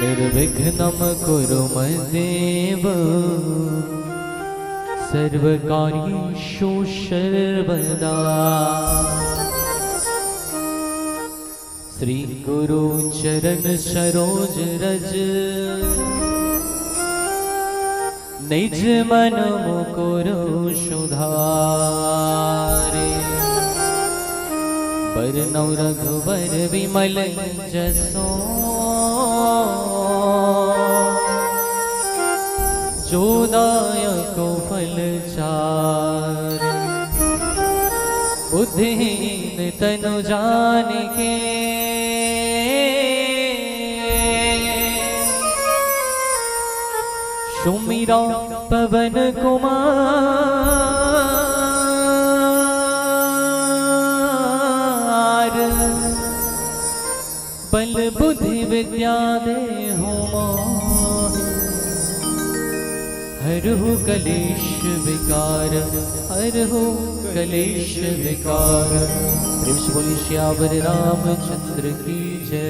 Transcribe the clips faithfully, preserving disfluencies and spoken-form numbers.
निर्विघ्नं कुरु मद्देव सर्वकार्येषु सर्वदा। श्री गुरु चरण सरोज रज निज मन मुकुरु सुधारे। बरनउँ रघुबर विमल जसु जो दायक फल चारि। बुद्धिहीन तनु जानिके सुमिरौं पवन कुमार। बल बुद्धि विद्या देहु मोहि हरहु कलेश विकार, हरहु कलेश विकार। प्रेम से बोलिए सियावर रामचंद्र की जय।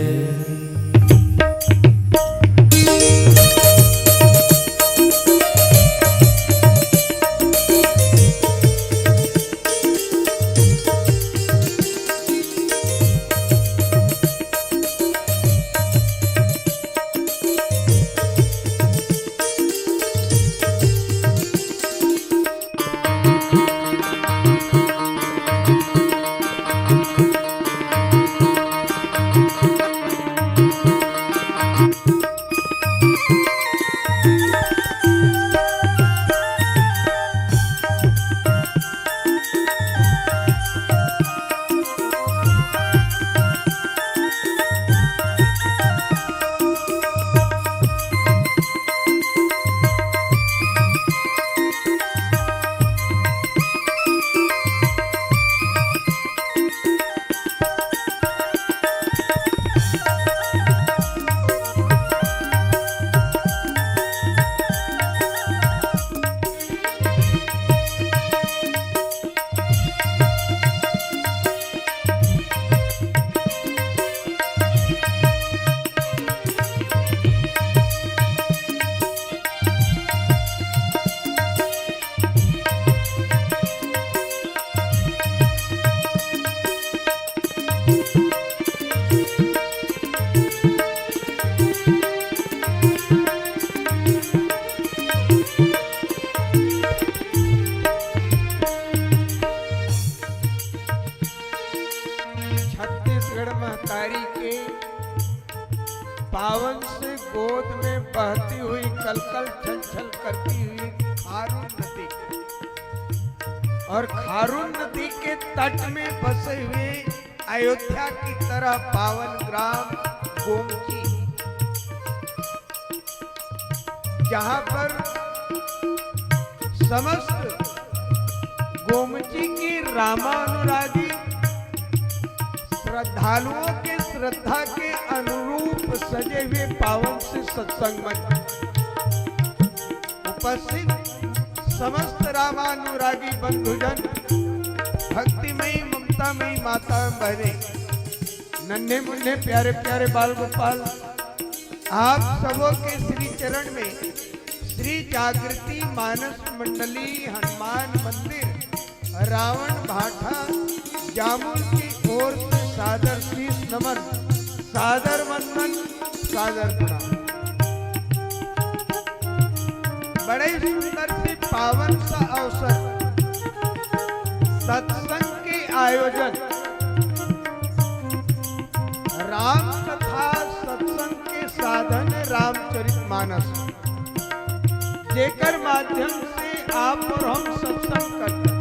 छत्तीसगढ़ महतारी के पावन से गोद में बहती हुई, कलकल छलछल करती हुई खारून नदी, और खारून नदी के तट में बसे हुए अयोध्या की तरह पावन ग्राम गोमती, जहां पर समस्त गोमती के रामानुरागी श्रद्धालुओं के श्रद्धा के अनुरूप सजे हुए पावन से सत्संग मंच, उपस्थित समस्त रामानुरागी बंधुजन, भक्तिमयी ममतामयी माता बहने, नन्हे मुन्ने प्यारे प्यारे बाल गोपाल, आप सबों के श्री चरण में श्री जागृति मानस मंडली हनुमान मंदिर रावण भाठा जामुल की ओर से सादर शीश नमन, सादर वंदन, सादर प्रणाम। बड़े सुंदर से पावन सा अवसर, सत्संग के आयोजन, राम कथा सत्संग के साधन रामचरित मानस, जेकर माध्यम से आप और हम सत्संग करते हैं।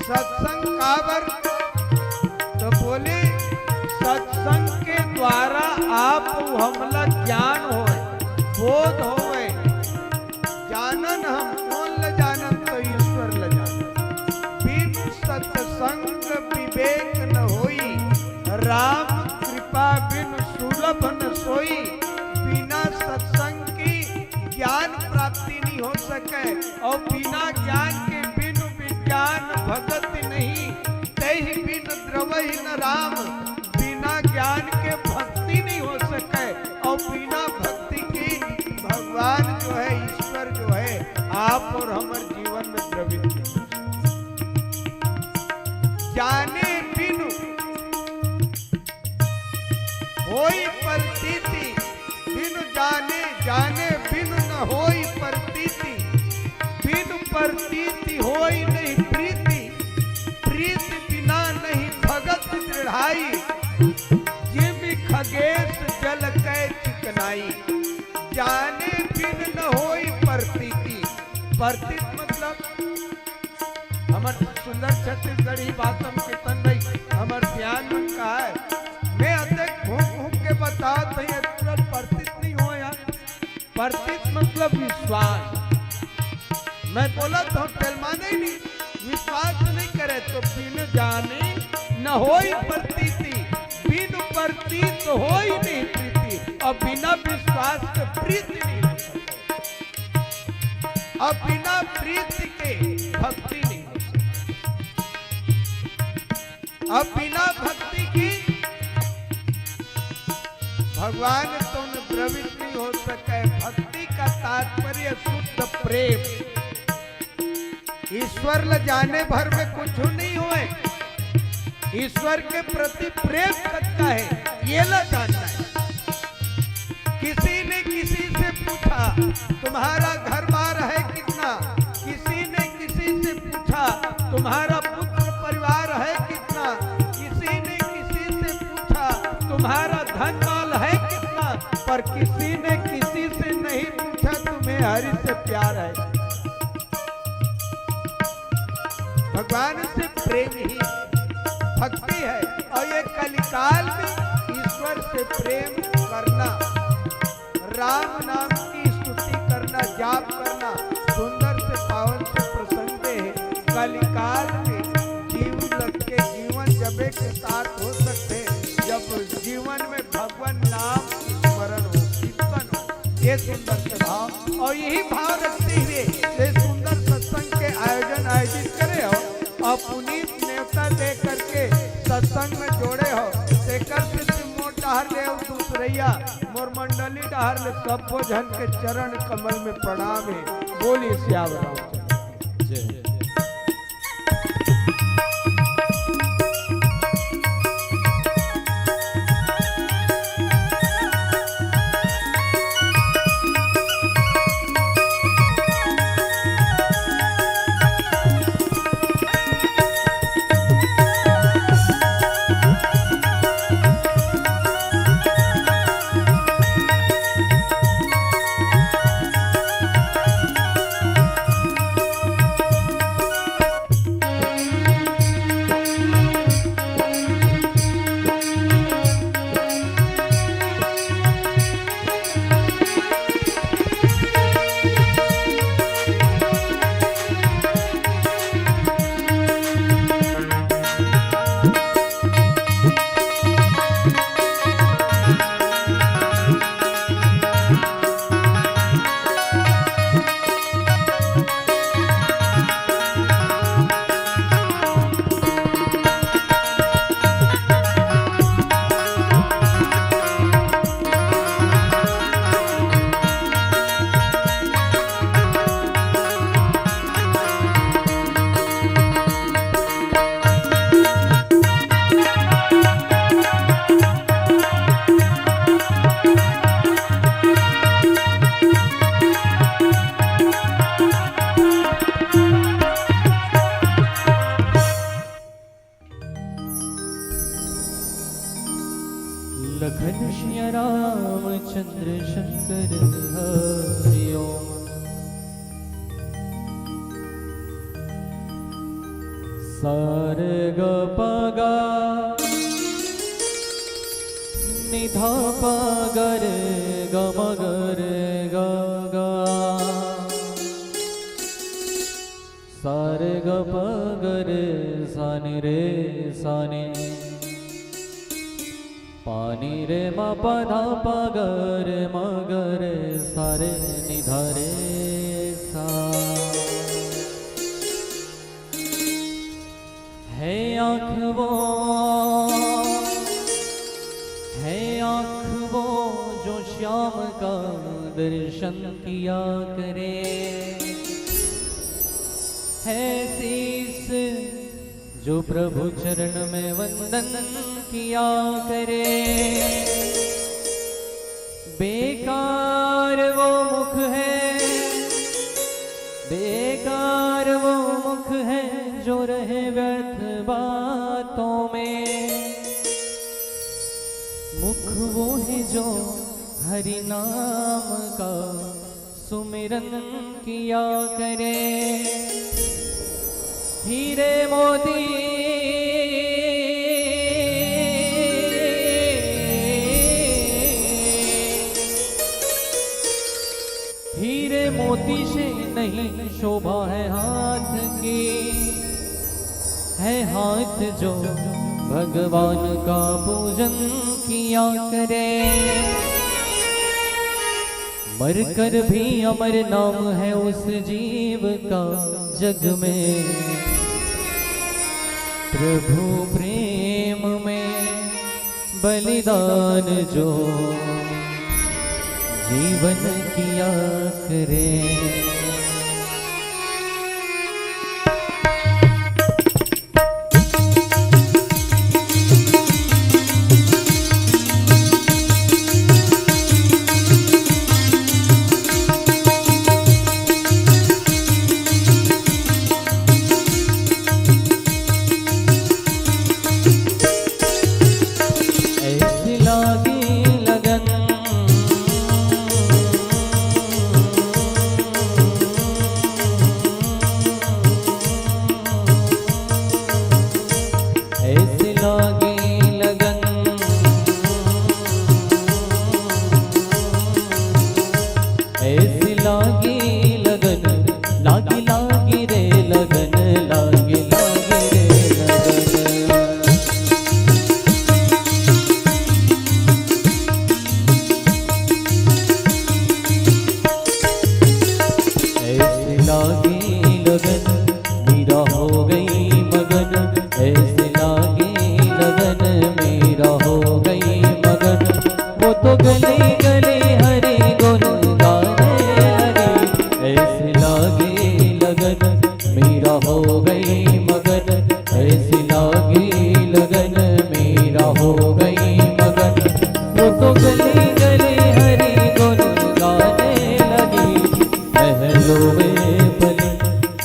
सत्संग काबर? तो बोले, सत्संग के द्वारा आप हमला ज्ञान होए, बोध होए, जानन हम कोन ल जानन, तो ईश्वर ल जानन। बिन सत्संग विवेक न होई, राम कृपा बिन सुलभ न सोई। बिना सत्संग के ज्ञान प्राप्ति नहीं हो सके, और बिना ज्ञान के बिनु विज्ञान भगति नहीं, तेहि बिन द्रवहि न राम। बिना ज्ञान के भक्ति नहीं हो सके, बिना भक्ति के भगवान जो है, ईश्वर जो है, आप और हमर जीवन में द्रवित नहीं हो सकते। जाने बिनु होई प्रतीति, बिनु जाने, जाने बिनु न होई प्रतीति, बिनु प्रतीति होई नहीं प्रीति, प्रीति बिना नहीं भगत दृढ़ाई, जिम खगेश जल कै चिकनाई। जाने बिन न होई प्रतीति। प्रतीत मतलब हमर सुंदर छत्तीसगढ़ी भाषा में किशन भाई, हमर सियान मन का है, मैं अतेक घूम घूम के बतात हई, तुरंत प्रतीत नहीं हो यार। प्रतीत मतलब विश्वास। मैं बोलत हूँ, तेल माने ही नहीं, विश्वास नहीं करे तो बिन जाने न होई प्रतीति, बिन प्रतीत होई नहीं प्रीति, और बिना विश्वास के प्रीति नहीं हो सकती, और बिना प्रीति के भक्ति नहीं हो सकती। अब बिना भक्ति की भगवान तुम द्रवित नहीं हो सके। भक्ति का तात्पर्य शुद्ध प्रेम। ईश्वर ल जाने भर में कुछ नहीं होए, ईश्वर के प्रति प्रेम कतका है, ये ल जानना है। किसी ने किसी से पूछा, तुम्हारा घर बार है कितना? किसी ने किसी से पूछा, तुम्हारा पुत्र परिवार है कितना? किसी ने किसी से पूछा, तुम्हारा धन माल है कितना? पर किसी ने किसी से नहीं पूछा, तुम्हें हरि से प्यार है। भगवान से प्रेम ही भक्ति है। और ये कलिकाल में ईश्वर से प्रेम करना, राम नाम की स्तुति करना, जाप करना, सुंदर से पावन से प्रसंग है। कलिकाल में जीव लग के जीवन जबे के साथ हो सकते, जब जीवन में भगवान नाम स्मरण हो, कीर्तन हो, ये सुंदर से भाव। और यही भाव रखते हुए ये सुंदर सत्संग के आयोजन आयोजित करे हो और पुनीत नेवता दे करके सत्संग में जोड़े हो, तेकर से मोर डहर ले अउ दूसरैया मोर मंडली डहर ले सब्बो झन के चरण कमल में प्रणाम है। बोलिए सियावर रामचंद्र। जय। लखन सिया रामचंद्र शंकर हरि ओम। सारे ग पा गा, निधा पा ग रे ग म ग रे ग गा। सारे ग पा ग रे सानी रे सानी। पानी रे मा पा धा पा ग रे मा ग रे सारे निधा रे सा। है आँख वो, है आँख वो जो श्याम का दर्शन किया करे। है शीश जो प्रभु चरण में वंदन किया करे। बेकार वो मुख है, बेकार वो मुख है जो रहे व्यर्थ बातों में। मुख वो है जो हरि नाम का सुमिरन किया करे। हीरे मोती, हीरे मोती से नहीं शोभा है हाथ की, है हाथ जो भगवान का पूजन किया करे। मरकर भी अमर नाम है उस जीव का जग में, प्रभु प्रेम में बलिदान जो जीवन किया करे। ऐसी लागी लगन, ऐसी लागी लगन, ऐसी लागी लगन, लागी लागी रे लगन, लागी लागी रे लगन। ऐसी लागी लगन, मीरा हो गई मगन। ऐसी लागी लगन, मीरा हो गई मगन। वो तो गली गली हरि गुन गाने लगी। ऐसी लागी लगन, मीरा हो गई मगन। ऐसी लागी लगन, मीरा हो गई मगन। वो तो गली गली हरि गुन गाने लगी। महलों में पली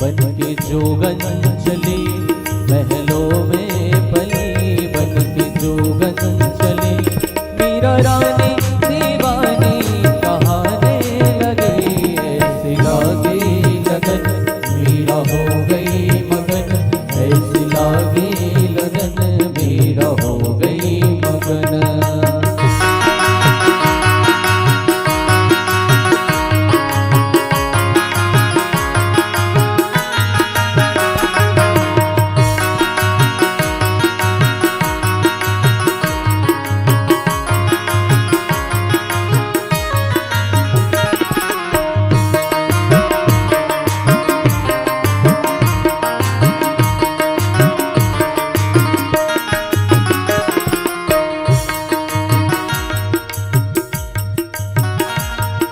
बन के जोगन चली, महलों में पली बन के जोगन चली। मीरा रानी दीवानी कहाने लगी। ऐसी लागी लगन, मीरा हो गई मगन। ऐसी लागी लगन, मीरा हो गई मगन।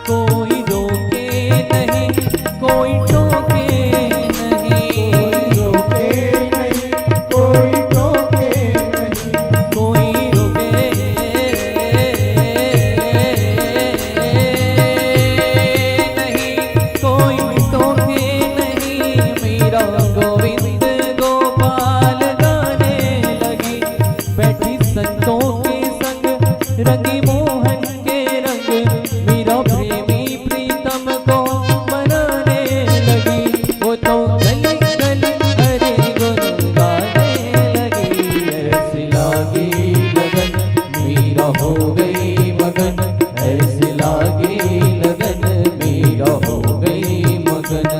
कोई रोके नहीं, कोई टोके नहीं, कोई रोके नहीं, कोई टोके नहीं, कोई रोके नहीं, कोई टोके नहीं। मीरा गोविंद गोपाल गाने लगी, बैठी संतों के संग रंगी मोहन के रंग। मीरा प्रेमी प्रीतम को मनाने लगी, वो तो गली गली हरि गुन गाने लगी। ऐसी लागी लगन, मीरा हो गई मगन। ऐसी लागी लगन, मीरा हो गई मगन।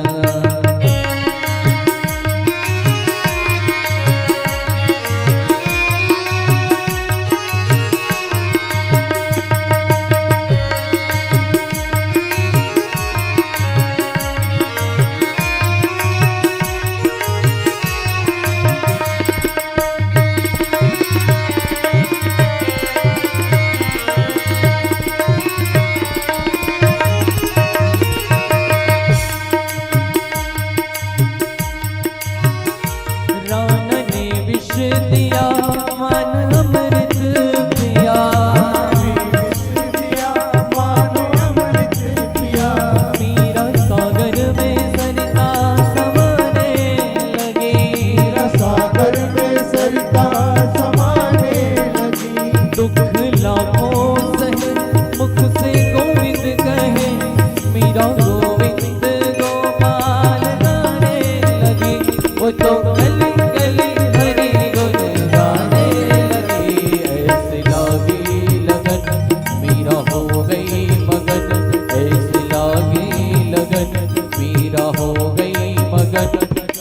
हो गई मगन, ऐसी लागी लगन, मीरा हो गई मगन।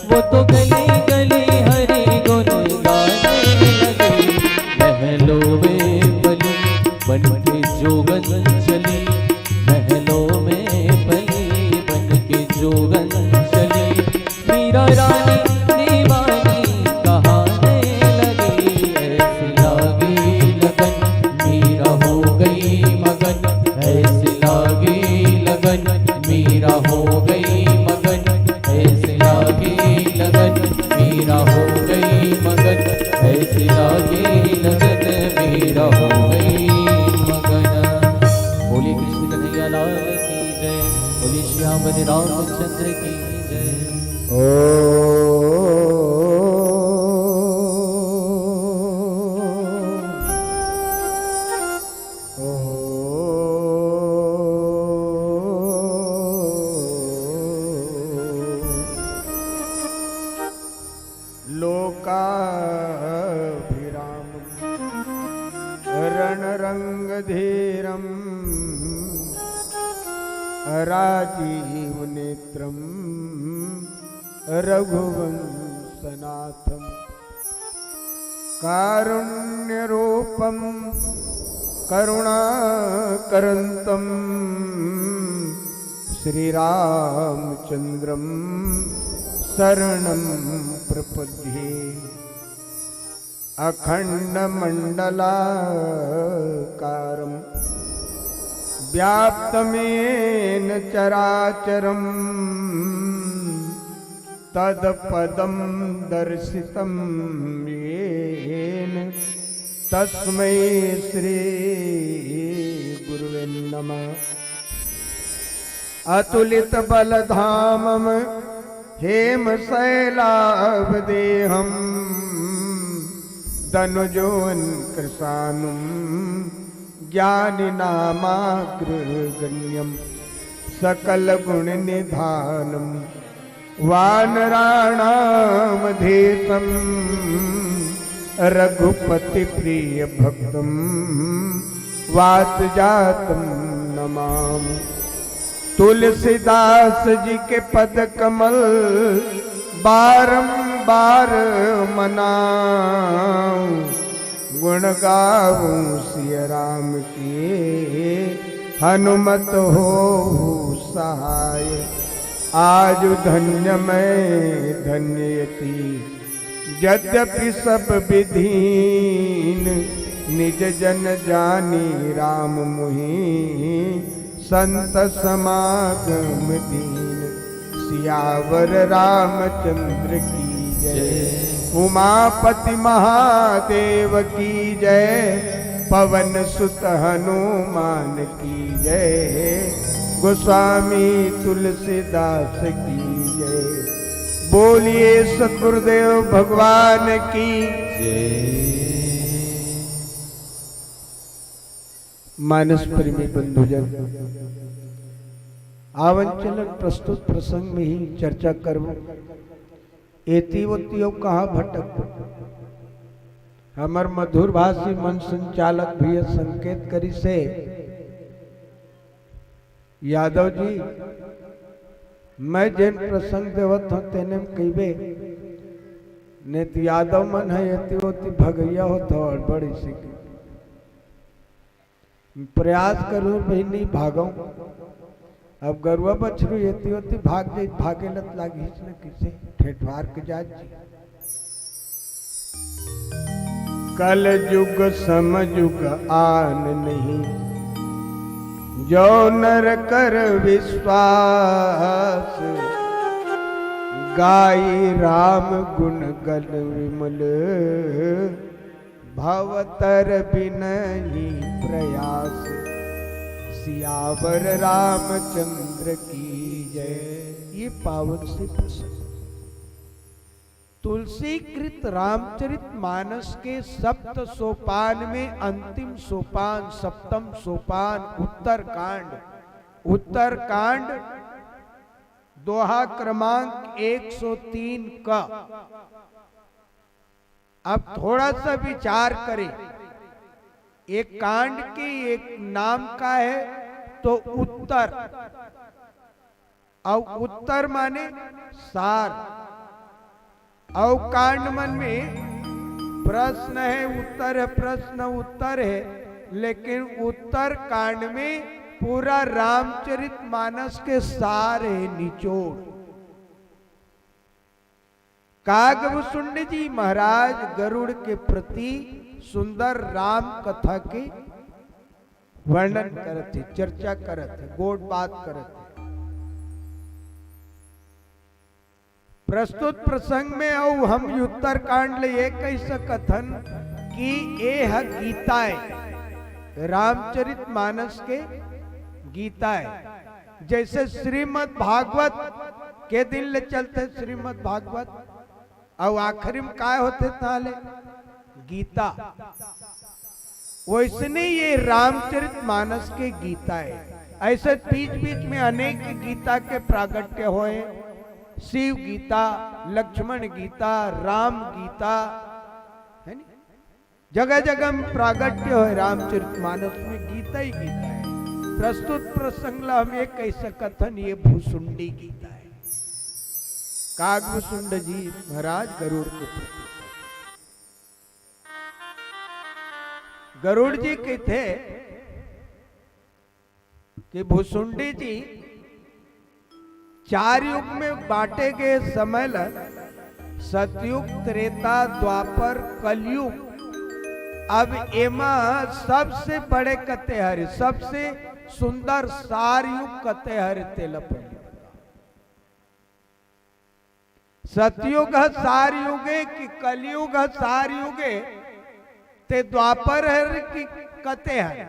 वो तो गली गली हरि गुण गाने लगी। महलों में पली बन के जोगन चली, महलों में पली बन के जोगन चली। मीरा रानी दीवानी कहाने लगी, ऐसी लागी लगन, मीरा हो गई मगन, ऐसी लागी लगन, मीरा हो गई मगन, ऐसी लागी लगन, मीरा हो गई मगन, ऐसी लागी लगन, मीरा हो गई मगन। बोलिए कृष्ण कन्हैया लाल की जय, बोलिए श्याम बलराम चंद्र की जय। ओ, ओ, लोकाभिरामं रणरंगधीरं राजीवनेत्रं रघुवंशनाथं कारुण्यरूपं करुणाकरन्तं श्रीरामचन्द्रं शरणं प्रपद्ये। अखण्डमण्डलाकारं व्याप्तं येन चराचरं तत्पदं दर्शितं येन तस्मै श्री गुरुवे नमः। अतुलित बलधामं हेम शैलाभ देहं दनुजोन कृशानुं ज्ञानिनामाग्रगण्यं सकल गुण निधानं वानराणामधीशं रघुपति प्रिय भक्तं वातजातं नमामि। तुलसीदास जी के पद कमल बारंबार मनाऊं, गुण गाऊं सिय राम के हनुमत होहु सहाय। आजु धन्य मैं धन्य यति यद्यपि सब विधीन, निज जन जानी राम मुहि संत समागम दीन। सियावर रामचंद्र की जय। जय। उमापति महादेव की जय। पवन सुत हनुमान की जय। गोस्वामी तुलसीदास की जय। बोलिए सतगुरुदेव भगवान की जय। मानस प्रेमी बंधुजन, आवन चलन प्रस्तुत प्रसंग में ही चर्चा करबो। एती ओती अउ कहाँ भटकबो। हमर मधुर भाषी मंच संचालक भी ये संकेत करिस हे, यादव जी, मैं जेन प्रसंग देवत हूँ तेने में कहिबे, नहीं तो यादव मन है एती ओती भगैया होत हो, हड़बड़ी से की। प्रयास करूँ भी नहीं भागो। अब गरुआ बछरू एती ओती भाग जाई, भागे लत लागिस न किसे ठेठवार के जात जी। कल जुग सम जुग आन नहीं, जो नर कर विश्वास। गाई राम गुण गल विमल, भव तर बिनहि प्रयास। सियावर रामचंद्र की जय। ये पावन से प्रसंग। तुलसीकृत रामचरित मानस के सप्त सोपान में अंतिम सोपान, सप्तम सोपान उत्तरकांड, उत्तरकांड दोहा क्रमांक एक सौ तीन का। अब थोड़ा सा विचार करें, एक कांड के एक नाम का है तो उत्तर, अउ उत्तर माने सार। अउ कांड मन में प्रश्न है, उत्तर है, प्रश्न उत्तर है, लेकिन उत्तर कांड में पूरा रामचरित मानस के सार है, निचोड़। काग भुसुंड जी महाराज गरुड़ के प्रति सुंदर राम कथा के वर्णन करत हे, चर्चा करत हे, गोठ बात करत हे। प्रस्तुत प्रसंग में अउ हम उत्तरकांड ले ये कह सकत हन कि ए ह गीता ए, रामचरित मानस के गीता ए। जैसे श्रीमद् भागवत के दिन ले चलथे श्रीमद् भागवत, अउ आखिरी में काय होथे ताले? गीता। वैसने ये रामचरित मानस के गीता ए। ऐसे बीच बीच में अनेक गीता के प्रागट्य होए, शिव गीता, लक्ष्मण गीता, राम गीता, है नी? जगह जगह में प्रागट्य होए रामचरित मानस में, गीता ही गीता ए। प्रस्तुत प्रसंग ला हम ये कह सकत हन, ये भुसुंडी गीता ए। काग भुसुंड जी महाराज गरुड़ के प्रति, गरुड़ जी कहिथे कि भुसुंडी जी, चार युग में बांटे गए समय ल, सतयुग, त्रेता, द्वापर, कलयुग। अब एमा सबसे बड़े कते हरे, सबसे सुंदर सार युग कते हरे, तेला पहिली बता। सतयुग ह सार युग ए कि कलयुग ह सार युग ए, ते द्वापर हर कि कते हर?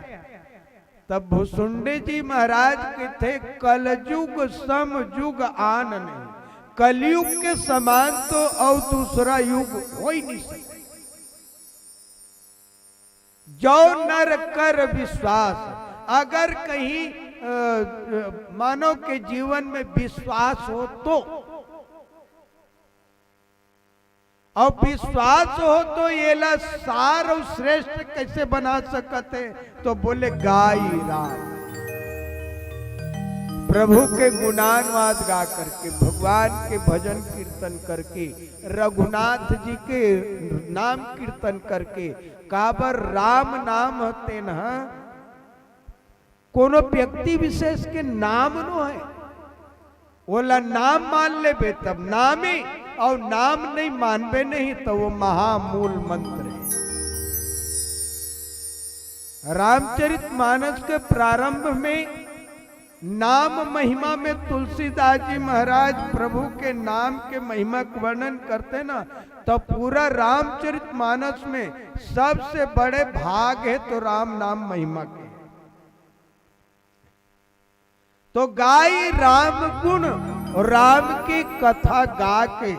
तब भुसुंडी जी महाराज कहिथे, "कलयुग सम युग आन नहीं।" कलयुग के समान तो अउ दूसरा युग हो ही नहीं सकता। जो नर कर विश्वास, अगर कहीं, अ, अ, मानव के जीवन में विश्वास हो तो, अउ विश्वास हो तो एला सार अउ श्रेष्ठ कैसे बना सकत हे? तो बोले, गाई राम, प्रभु के गुणानुवाद गा करके, भगवान के भजन कीर्तन करके, रघुनाथ जी के नाम कीर्तन करके, काबर राम नाम ह तेन ह कोनो व्यक्ति विशेष के नाम नो हे। ओला नाम मान लेबे तब नाम ए, अउ नाम नहीं मानबे नहीं तो वो महामूल मंत्र हे। रामचरित मानस के प्रारंभ में नाम महिमा में तुलसीदास जी महाराज प्रभु के नाम के महिमा के वर्णन करथे ना, तो पूरा रामचरित मानस में सबसे बड़े भाग हे तो राम नाम महिमा के। तो गाई राम गुण, राम की कथा गा के,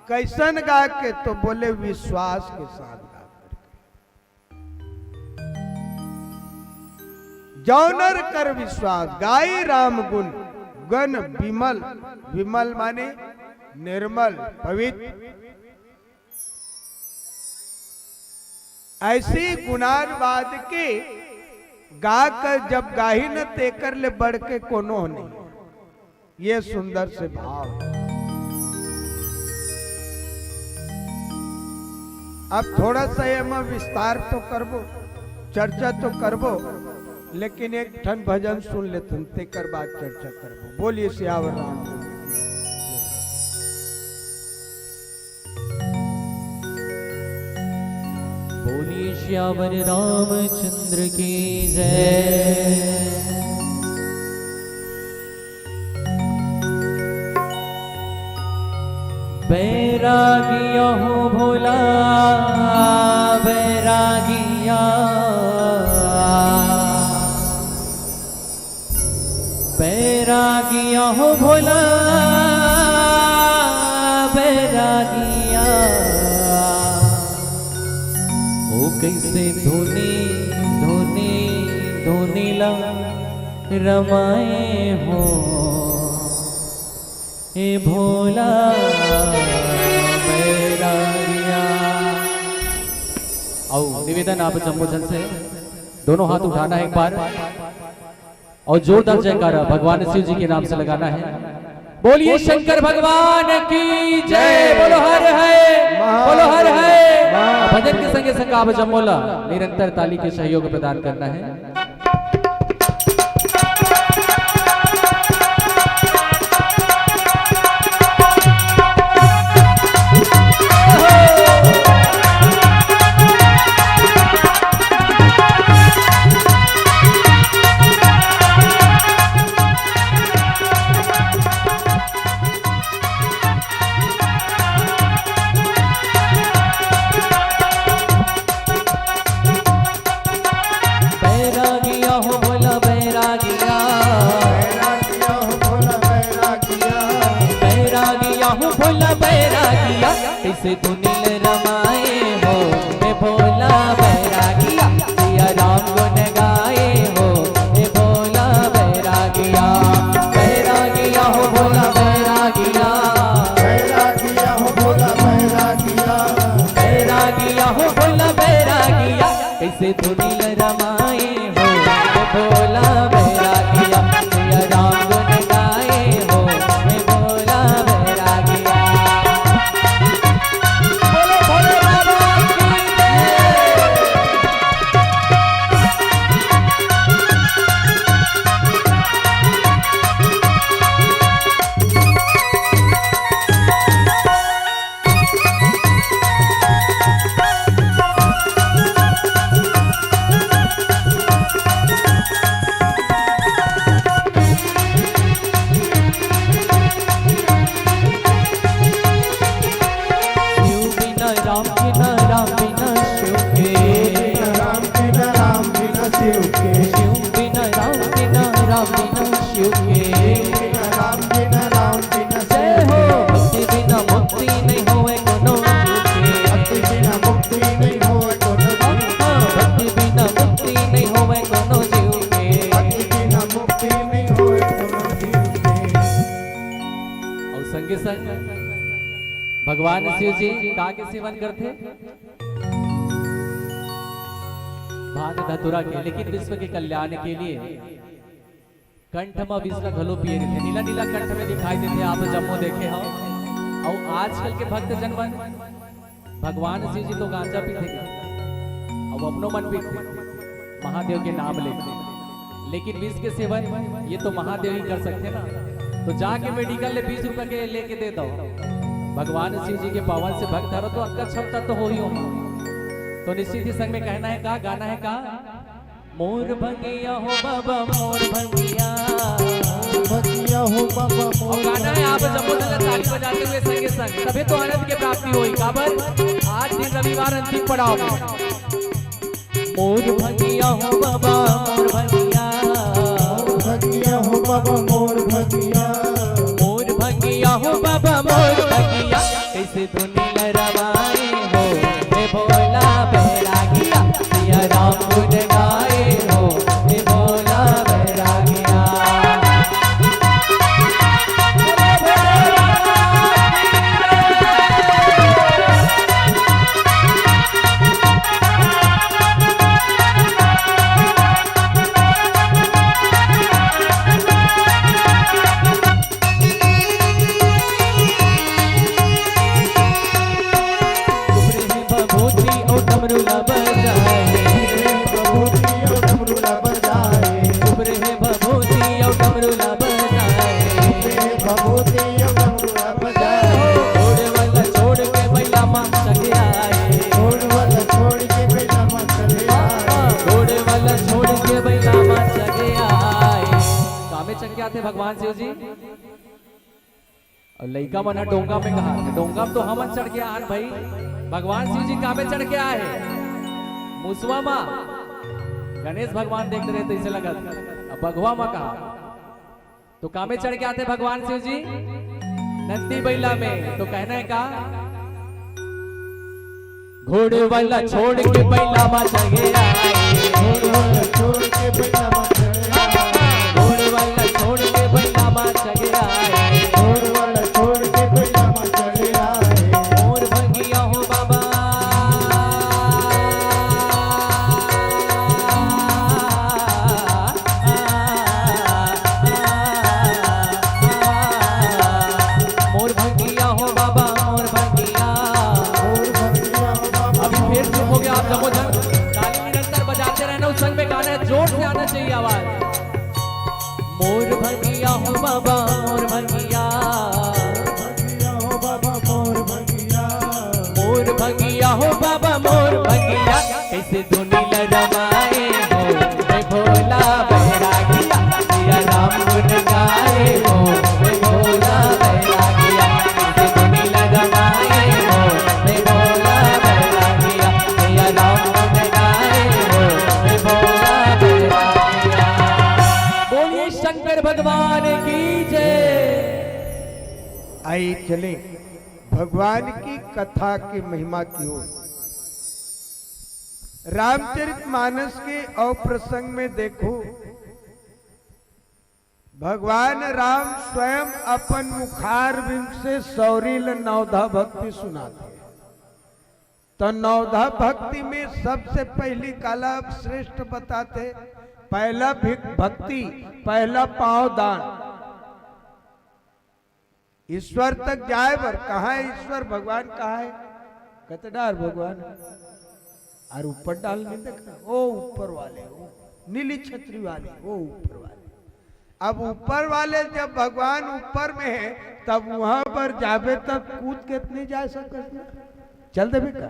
कैसन गा के? तो बोले विश्वास के साथ गा करके। जो नर कर विश्वास, गाई राम गुण, गण विमल, विमल माने निर्मल, पवित्र। ऐसे गुणानुवाद के गा कर जब गाही न, तेकर ले बढ़ के कोनो नहीं। ये सुंदर से भाव। अब थोड़ा सा एमा विस्तार तो करबो, चर्चा तो करबो, लेकिन एक ठन भजन सुन लेथन, तेकर बाद चर्चा करबो। बोलिए सियावर रामचंद्र की। बोलिए सियावर रामचंद्र की जय। बैरागिया हो भोला, बैरागिया। बैरागिया हो भोला, बैरागिया। ओ कैसे धुनी, धुनी, धुनी ला रमाए हो, ए भोला बैरागिया। अउ निवेदन आप जम्मो झन से, दोनों हाथ उठाना है एक बार और जोरदार जयकारा भगवान शिव जी के नाम से लगाना है। बोलिए शंकर भगवान की जय। बोलो हर है, बोलो हर है। भजन के संगे संग आप जम्मो ला निरंतर ताली के सहयोग प्रदान करना है। बैरागिया हो भोला बैरागिया। बैरागिया हो भोला बैरागिया। बैरागिया हो भोला बैरागिया। कैसे धुनी ल रमाए हो, हे भोला बैरागिया। सिया राम गुन गाए हो, हे भोला बैरागिया। बैरागिया हो भोला बैरागिया। बैरागिया हो भोला बैरागिया। बैरागिया हो भोला बैरागिया। कैसे धुनी ल रमाए हो, हे भोला बैरागिया। सिया राम गुन गाए हो, हे भोला बैरागिया। बोलो भोले बाबा की जय। शिव बिना राम बिना, राम बिना शिव के। राम बिना, राम बिना शिव के। शिव बिना राम बिना, राम बिना शिव के। बिना राम बिना, राम बिना जय हो। भक्ति बिना मुक्ति नहीं होवे कोनो जीव के। भक्ति बिना मुक्ति नहीं होवे कोनो जीव के। भक्ति बिना मुक्ति नहीं होवे कोनो जीव के। भक्ति बिना मुक्ति नहीं होवे कोनो जीव के। अउ संगे संग भगवान शिव जी का के सेवन करथे? भांग धतूरा के, लेकिन विश्व के कल्याण के लिए कंठ म विष ला घलो पिए रहिथे। नीला नीला कंठ में दिखाई देथे, आप जम्मो देखे हव। अउ आजकल के भक्तजन मन भगवान शिव जी तो गांजा पीथे, अउ अपनो मन पीथे महादेव के नाम लेके, लेकिन विष के सेवन ये तो महादेव ही कर सकथे ना। तो जाके मेडिकल ले बीस रुपया के लेके दे दव। भगवान शिव जी के पावन से भक्त हरो तो अक्का छमता तो हो ही हो। तो निश्चित ही संग में कहना है का, गाना है का? मोर भंगिया हो बाबा, मोर भंगिया। मोर भंगिया हो बाबा, मोर और गाना है, आप भंगिया। जम्मो झन ताली बजाते हुए संगे संग, तभे तो आनंद के प्राप्ति होई। काबर आज दिन रविवार अंतिम पड़ाव में। मोर भंगिया हो बाबा, मोर भंगिया। मोर भंगिया हो बाबा, मोर भंगिया। मोर भंगिया हो बाबा, मोर भंगिया। कैसे धुनी ल रमाए हो, हे भोला बैरागिया। सिया राम गुन गाए हो, हे भोला बैरागिया। चुप रहे बबूती अउ डमरू ला बजाए। चुप रहे बबूती अउ डमरू ला बजाए। चुप रहे बबूती अउ डमरू ला बजाए। चुप रहे बबूती अउ डमरू ला बजाए। घोड़े वाला छोड़ के बैला मा चढ़े आए। घोड़े वाला छोड़ के बैला मा चढ़े आए। घोड़े वाला छोड़ के बैला मा चढ़े आए। कामे चढ़ के आथे भगवान शिव जी। अउ लइका मन ह डोंगा में कहा, डोंगा में तो हमन चढ़ के आन भाई, भगवान शिव जी कामे चढ़ के आए हे? मुसवा मा। गणेश भगवान देखत रहे तइसे लगत, अब बघवा मा कहा, तो कामे चढ़ के आथे भगवान शिव जी? नंदी बैला में। तो कहना है का? घोड़े वाला छोड़ के बैला मा चढ़े आए। घोड़े वाला छोड़ के बैला मा चढ़े आए। घोड़े वाला छोड़ के बैला मा चढ़े आए। घोड़े वाला छोड़ के बैला मा चढ़े आए। मोर भंगिया हो बाबा। भंगिया हो बाबा मोर भंगिया, भंगिया हो बाबा मोर भंगिया, मोर भंगिया हो बाबा मोर भंगिया। कैसे धुनी ल रमाए हो हे भोला बैरागिया, सिया राम गुन गाए हो हे भोला बैरागिया। कैसे धुनी ल रमाए हो हे भोला बैरागिया, सिया राम गुन गाए हो हे भोला बैरागिया। बोलिए शंकर भगवान की जय। आइए चलें भगवान की कथा की महिमा की ओर। रामचरित मानस के अव प्रसंग में देखो, भगवान राम स्वयं अपन मुखारविंद से सौरी ल नवधा भक्ति सुनाथे। तो नवधा भक्ति में सबसे पहली काला श्रेष्ठ बताथे, पहला भिक-, भक्ति, पहला पांव दान। ईश्वर तक जाए बर, कहाँ है ईश्वर, भगवान कहाँ है? कत डार भगवान, और ऊपर डाल नहीं देखना, ओ ऊपर वाले, ओ नीली छतरी वाले, ओ ऊपर वाले। अब ऊपर वाले जब भगवान ऊपर में है, तब वहां पर जाबे तब कूद के नहीं जा सकत ना, चल देबे का?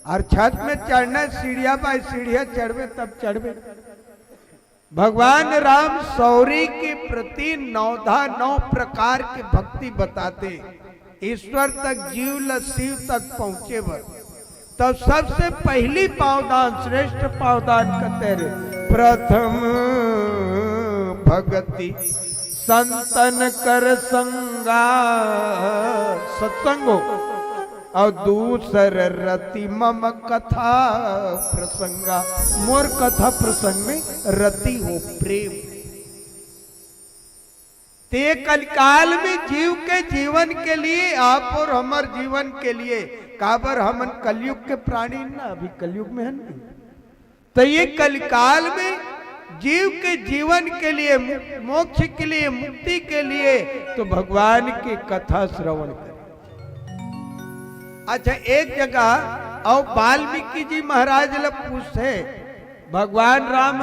और छत में चढ़ना, सीढ़िया बाय सीढ़िया चढ़बे तब चढ़बे। भगवान राम सौरी के प्रति नौधा नौ प्रकार के भक्ति बताथे, ईश्वर तक जीव ल शिव तक पहुंचे बर। तब सबसे पहली पावदान, श्रेष्ठ पावदान कथे रे, प्रथम भगति संतन कर संगा, सत्संगो। और दूसर रति मम कथा प्रसंगा, मोर कथा प्रसंग में रति हो प्रेम। ते कलिकाल में जीव के जीवन के लिए, आप और हमर जीवन के लिए, काबर हमन कलयुग के प्राणी ना, अभी कलयुग में है नहीं। तो ये कलिकाल में जीव के जीवन के लिए, मु-, मोक्ष के लिए, मुक्ति के लिए तो भगवान की कथा श्रवण करें। अच्छा, एक जगह और वाल्मीकि जी महाराज ल पूछे भगवान राम,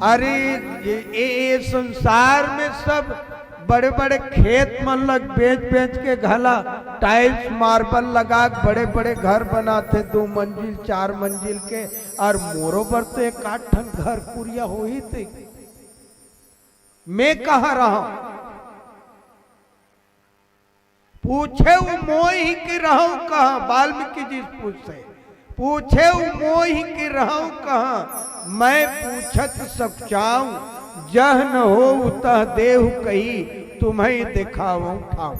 अरे ये, ये, ये संसार में सब बड़े बड़े खेत मन ल बेच बेच के घला टाइल्स मार्बल लगा के बड़े बड़े घर बनाथे, दो मंजिल चार मंजिल के, और मोरो बर तो एक आध ठन घर कुरिया होही ते, मैं कहाँ रहा? पूछे वो मोहि कि रहूं कहाँ, वाल्मीकि जी पूछे, पूछे वो मोहि कि रहूं कहाँ, मैं पूछत सकुचाऊं, जह न होउ तह देहु कही, तुम्हें देखावं ठाऊं।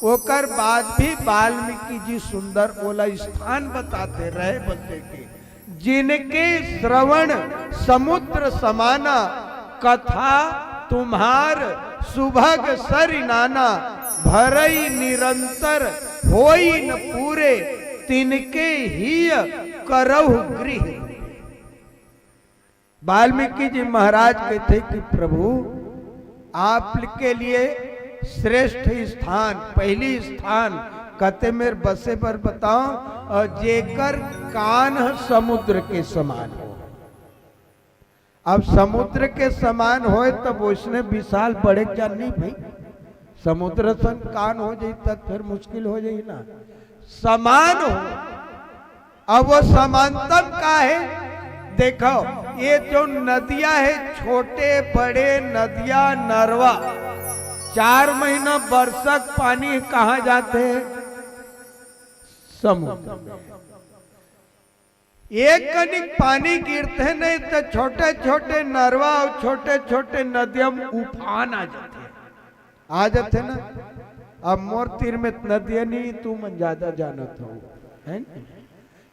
ओकर बाद भी वाल्मीकि जी सुंदर ओला स्थान बताथे रहे बसे के, जिनके श्रवण समुद्र समाना, कथा तुम्हार सुभग सरि नाना, भरई निरंतर होई न पूरे, तिनके हिय करहु गृह। वाल्मीकि जी महाराज कहते कि प्रभु, आपके लिए श्रेष्ठ स्थान, पहली स्थान कते मेर बसे बर बताओ, और जेकर कान ह समुद्र के समान हो। अब समुद्र के समान होए तब वैसने विशाल बड़े जान नहीं भाई, समुद्र सन कान हो जाई तब फिर मुश्किल हो जाई ना, समान हो। अब वो समानतम का है? देखो, ये जो नदिया है, छोटे बड़े नदिया, नरवा, चार महीना बरसक पानी कहाँ जाते हैं? समुद्र में। एक कनिक पानी गिरते नहीं तो छोटे छोटे नरवा और छोटे छोटे नदिया में उफान आ जाते हैं। आ जाथे ना। अब मोर तीर में नदिया नहीं, तू मन ज्यादा जानत हो, है ना?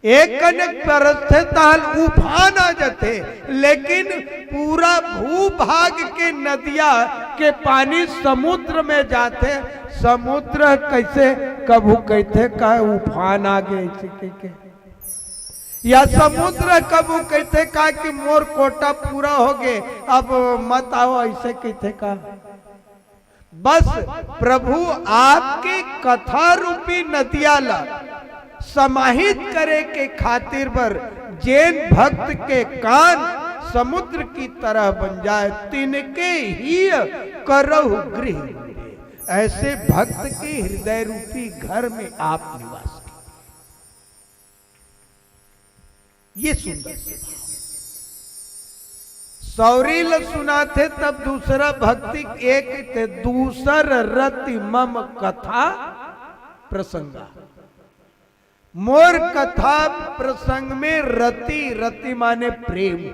एक कनिक बरसथे ताल उफान आ जाथे, लेकिन पूरा भूभाग के नदिया के पानी समुद्र में जाथे। समुद्र कैसे कभू कहथे का उफान आ गए ऐसे कह के, या समुद्र कभू कहथे का कि मोर कोटा पूरा हो गए, अब मत आओ, ऐसे कहथे का? बस प्रभु आपके कथा रूपी नदिया ला समाहित करे के खातिर बर जेन भक्त के कान समुद्र की तरह बन जाए, तिनके हिय करहु गृह रूपे। ऐसे भक्त के हृदय रूपी घर में आप निवास कीजिए। ये सुंदर से भाव। सौरी ल सुनाथे तब दूसरा भक्ति एक थे, दूसर रति मम कथा प्रसंगा। मोर कथा प्रसंग में रति, रति माने प्रेम हो,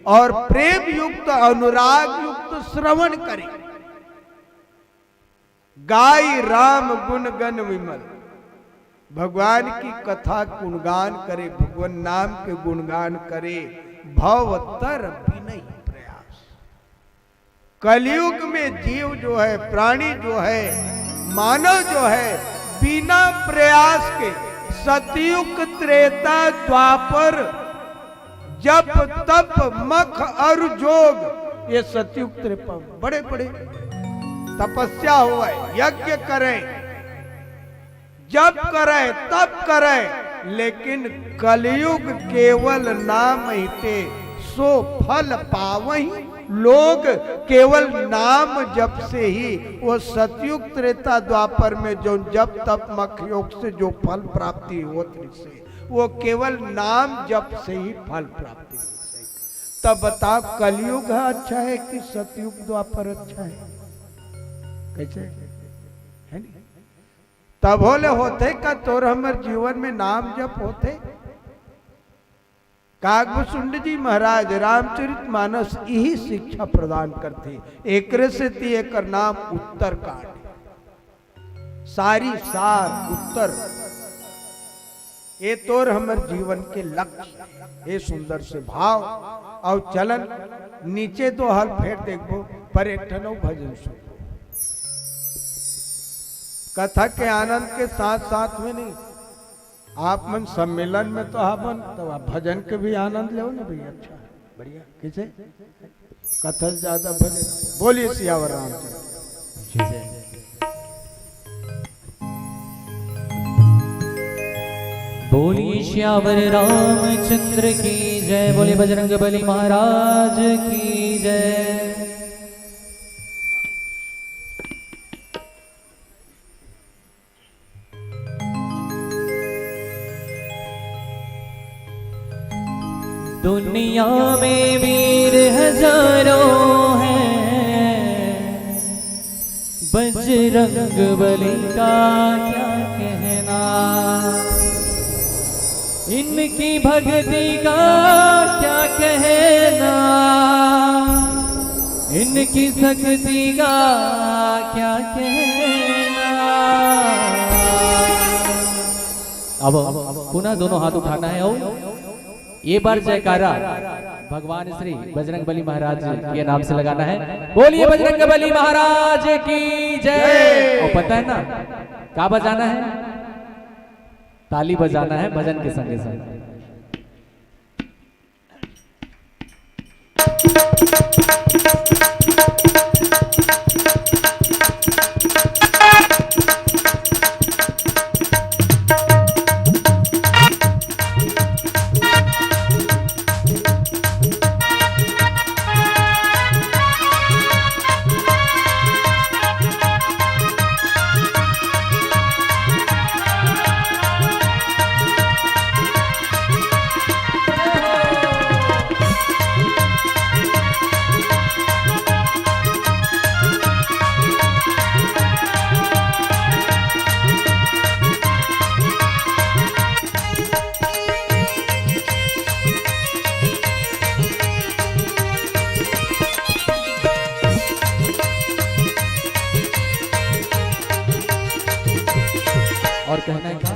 और प्रेम युक्त, अनुराग युक्त श्रवण करे। गाई राम गुण गण विमल, भगवान की कथा गुणगान करे, भगवान नाम के गुणगान करे, भव तर बिनहि प्रयास। कलयुग में जीव जो है, प्राणी जो है, मानव जो है, बिना प्रयास के सतयुग, त्रेता, द्वापर, जप, तप, मख और जोग, ये सतयुग त्रेपा बड़े बड़े तपस्या होवै, यज्ञ करै, जप करै, तप करै, लेकिन कलयुग केवल नाम ही ते सो फल पावहि लोग। केवल नाम जप से ही वो सतयुग, त्रेता, द्वापर में जो जप, तप, मख योग से जो फल प्राप्ति होत रिहिसे, वो केवल नाम जप से ही फल प्राप्ति हो सके। तब बताओ, कलयुग ह अच्छा है कि सतयुग, द्वापर अच्छा है? कैसे है नी? तभो ले होथे का तोर हमर जीवन में नाम जप होथे? काकभुसुंड जी महाराज रामचरित मानस यही शिक्षा प्रदान करथे। एकरे सेती एकर नाम उत्तरकांड। सारी सार उत्तर, ये तोर हमर जीवन के लक्ष्य हे। सुंदर से भाव। अउ चलन नीचे तो हल फेर देखबो, पर एक ठन अउ भजन सुनबो। कथा के आनंद के साथ साथ में नहीं, आप मन सम्मेलन में तो हावन, तो आप भजन के भी आनंद लेव ना भैया। अच्छा, बढ़िया। कैसे? कथा से ज्यादा भजन। बोलिए सियावर रामचंद्र। जी जय। बोलिए सियावर रामचंद्र की जय, बोलिए बजरंग बली महाराज की जय। दुनिया में वीर हजारों हैं, बजरंग बली का क्या कहना, इनकी भक्ति का क्या कहना, इनकी शक्ति का क्या कहना। अब पुनः दोनों हाथ उठाना है और ये बार जयकारा भगवान श्री बजरंग बली महाराज के नाम से लगाना है। बोलिए बजरंग बली महाराज की जय। और पता है ना, क्या बजाना है? ताली बजाना है भजन के संगे संग। और कहना है क्या?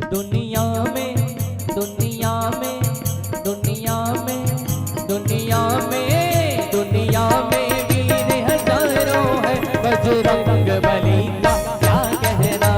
दुनिया में, दुनिया में, दुनिया में, दुनिया में, दुनिया में वीर हजारों हैं, बजरंग बली का क्या कहना।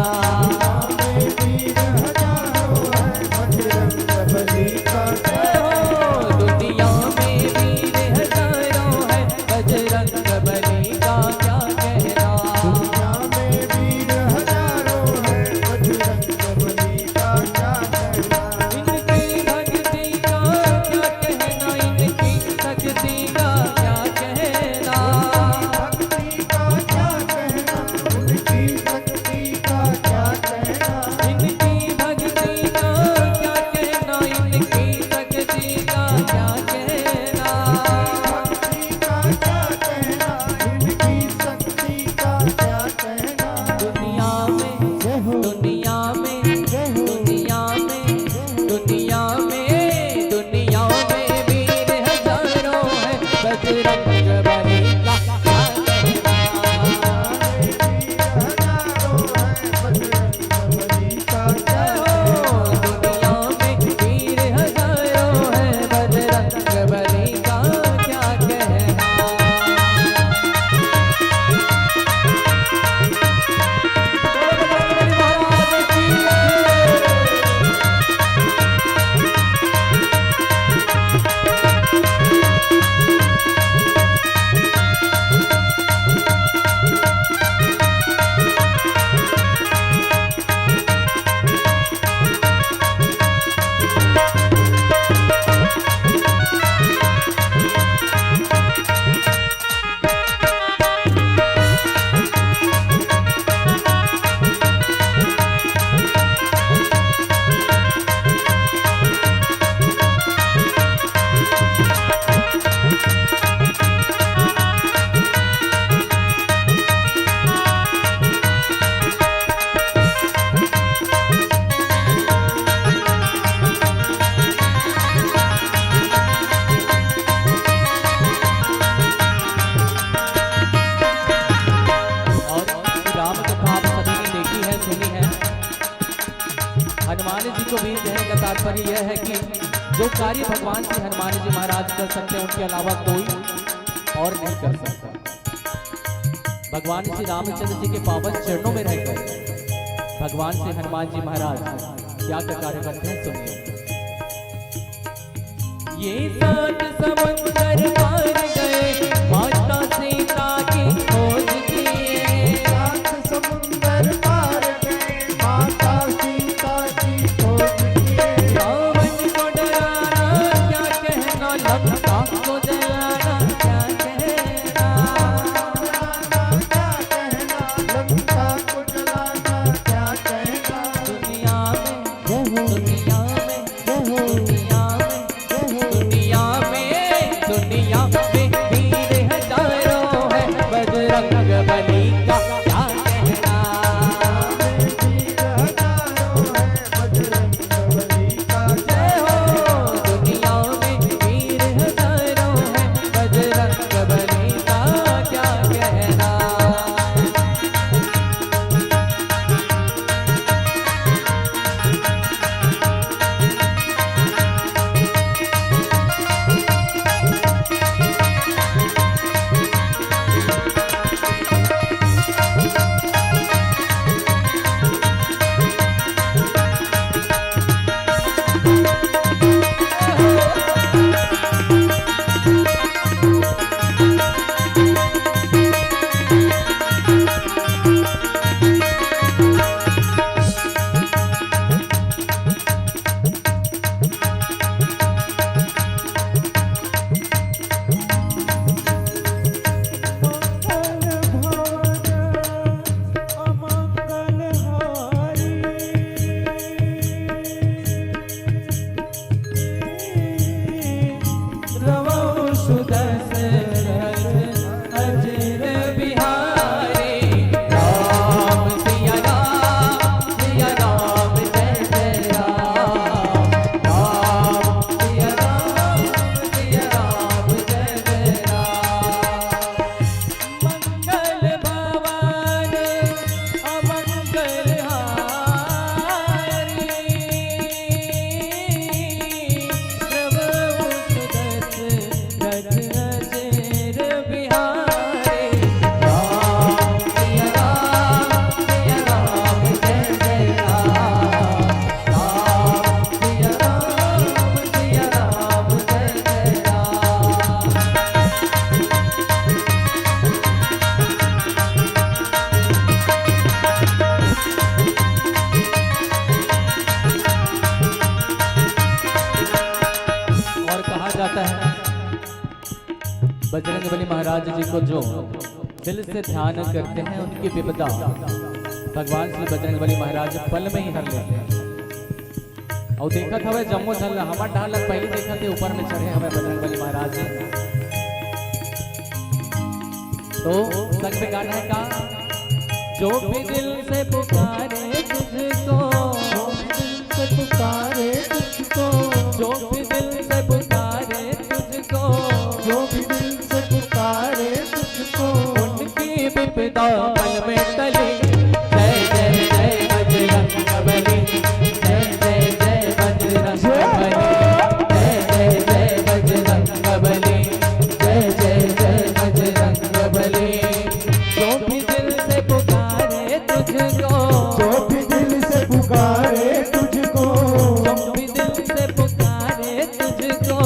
दुनिया में वीर हजारों हैं, बजरंग बली का क्या कहना। दुनिया में वीर हजारों हैं, बजरंग बली का क्या कहना। इनकी भक्ति का तो भी कहने का तात्पर्य यह है कि जो कार्य भगवान श्री हनुमान जी महाराज कर सकते हैं, उनके अलावा कोई और नहीं कर सकता। भगवान श्री रामचंद्र जी के पावन चरणों में रहकर भगवान श्री हनुमान जी महाराज क्या क्या कार्य करते हैं, सुनिए। ये सात समुंदर पार गए, माता सीता की खोज किए। सात समुंदर पार गए, माता सीता की खोज किए। रावण को डराना क्या कहना, लंका को जलाना क्या कहना। रावण को डराना क्या कहना, लंका को जलाना क्या कहना। दुनिया में, दुनिया में, दुनिया में, दुनिया में, दुनिया में वीर हजारों हैं, बजरंग बली का क्या कहना। जय हो। दुनिया में वीर हजारों हैं, बजरंग बली का क्या कहना। और कहा जाता है, बजरंग बली महाराज जी को जो दिल से ध्यान करते हैं, उनकी विपदा भगवान श्री बजरंग बली महाराज पल में ही हर लेते हैं। अउ देखत हवय जम्मो झन ला, हमर डाहर ला पहिली देखत हे, ऊपर में चढ़े हवय बजरंग बली महाराज जी। तो संग में गाना है का, जो भी दिल से पुकारे तुझको, जो भी दिल से पुकारे तुझको, जो भी दिल से पुकारे तुझको, जो भी दिल से पुकारे तुझको, उनकी विपदा पल में टली। जय जय जय बजरंग बली, जय जय जय बजरंग बली, जय जय जय बजरंग बली, जय जय जय बजरंग बली। जो भी दिल से पुकारे तुझको, जो भी दिल से पुकारे तुझको, जो भी दिल से पुकारे तुझको,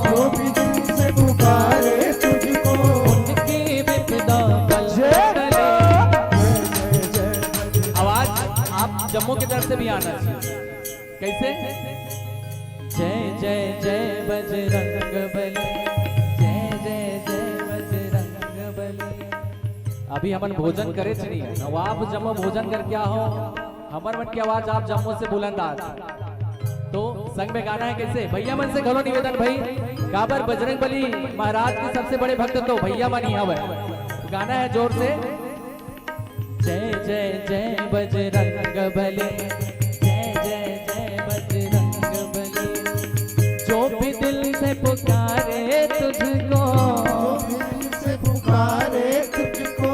जो भी दिल से पुकारे तुझको, उनकी विपदा पल में टले। आवाज आप जम्मो की तरफ से भी आना चाहिए। कैसे? जय जय जय बजरंग बली, जय जय जय बजरंग बली। अभी हमन भोजन करे च नहीं है, अउ आप जम्मो भोजन करके आहो, हमर मन के आवाज आप जम्मो से बुलंद आत। तो संग में गाना है कैसे? भैया मन से घलो निवेदन भाई, काबर बजरंग बली महाराज के सबसे बड़े भक्त तो भैया मन ही हवय। गाना है जोर से। जय जय जय बजरंग बली, जय जय जय बजरंग बली। जो भी दिल से पुकारे तुझको, जो भी दिल से पुकारे तुझको,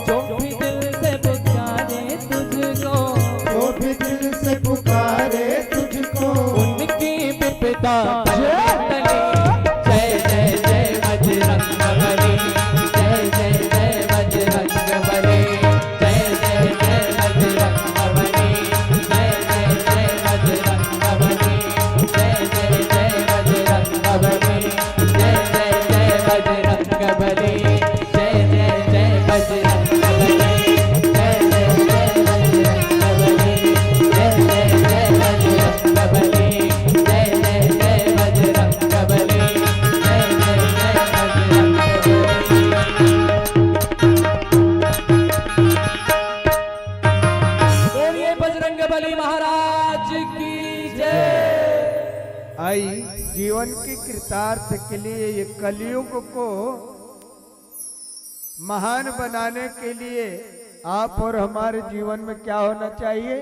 जो भी दिल से पुकारे तुझको, जो भी दिल से पुकारे तुझको, चरितार्थ के लिए, ये कलयुग को महान बनाने के लिए आप और हमारे जीवन में क्या होना चाहिए?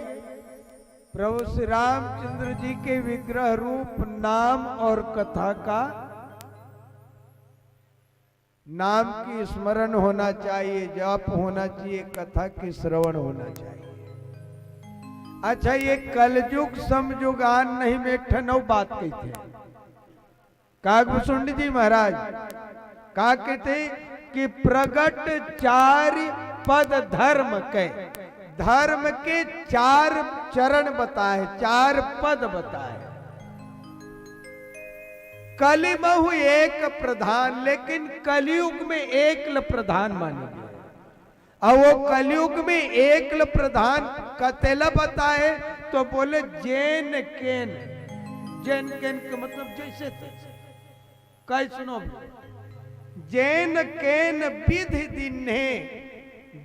प्रभु श्री रामचंद्र जी के विग्रह रूप नाम और कथा का, नाम की स्मरण होना चाहिए, जप होना चाहिए, कथा की श्रवण होना चाहिए। अच्छा, ये कलयुग समयुगान नहीं, मैं एक ठन अउ बात कहिथे। कागभूषुंड जी महाराज का कहिथे कि प्रगट चारि पद धर्म के, धर्म के चार चरण बताए, चार पद बताए। कलि महु एक प्रधान, लेकिन कलयुग में एक ल प्रधान माने गए। अउ वो कलयुग में एक ल प्रधान कतेला बताए, तो बोले जेन केन। जेन केन के मतलब जैसे तैसे, कैसनो भी। जेन केन विधि दीन्हे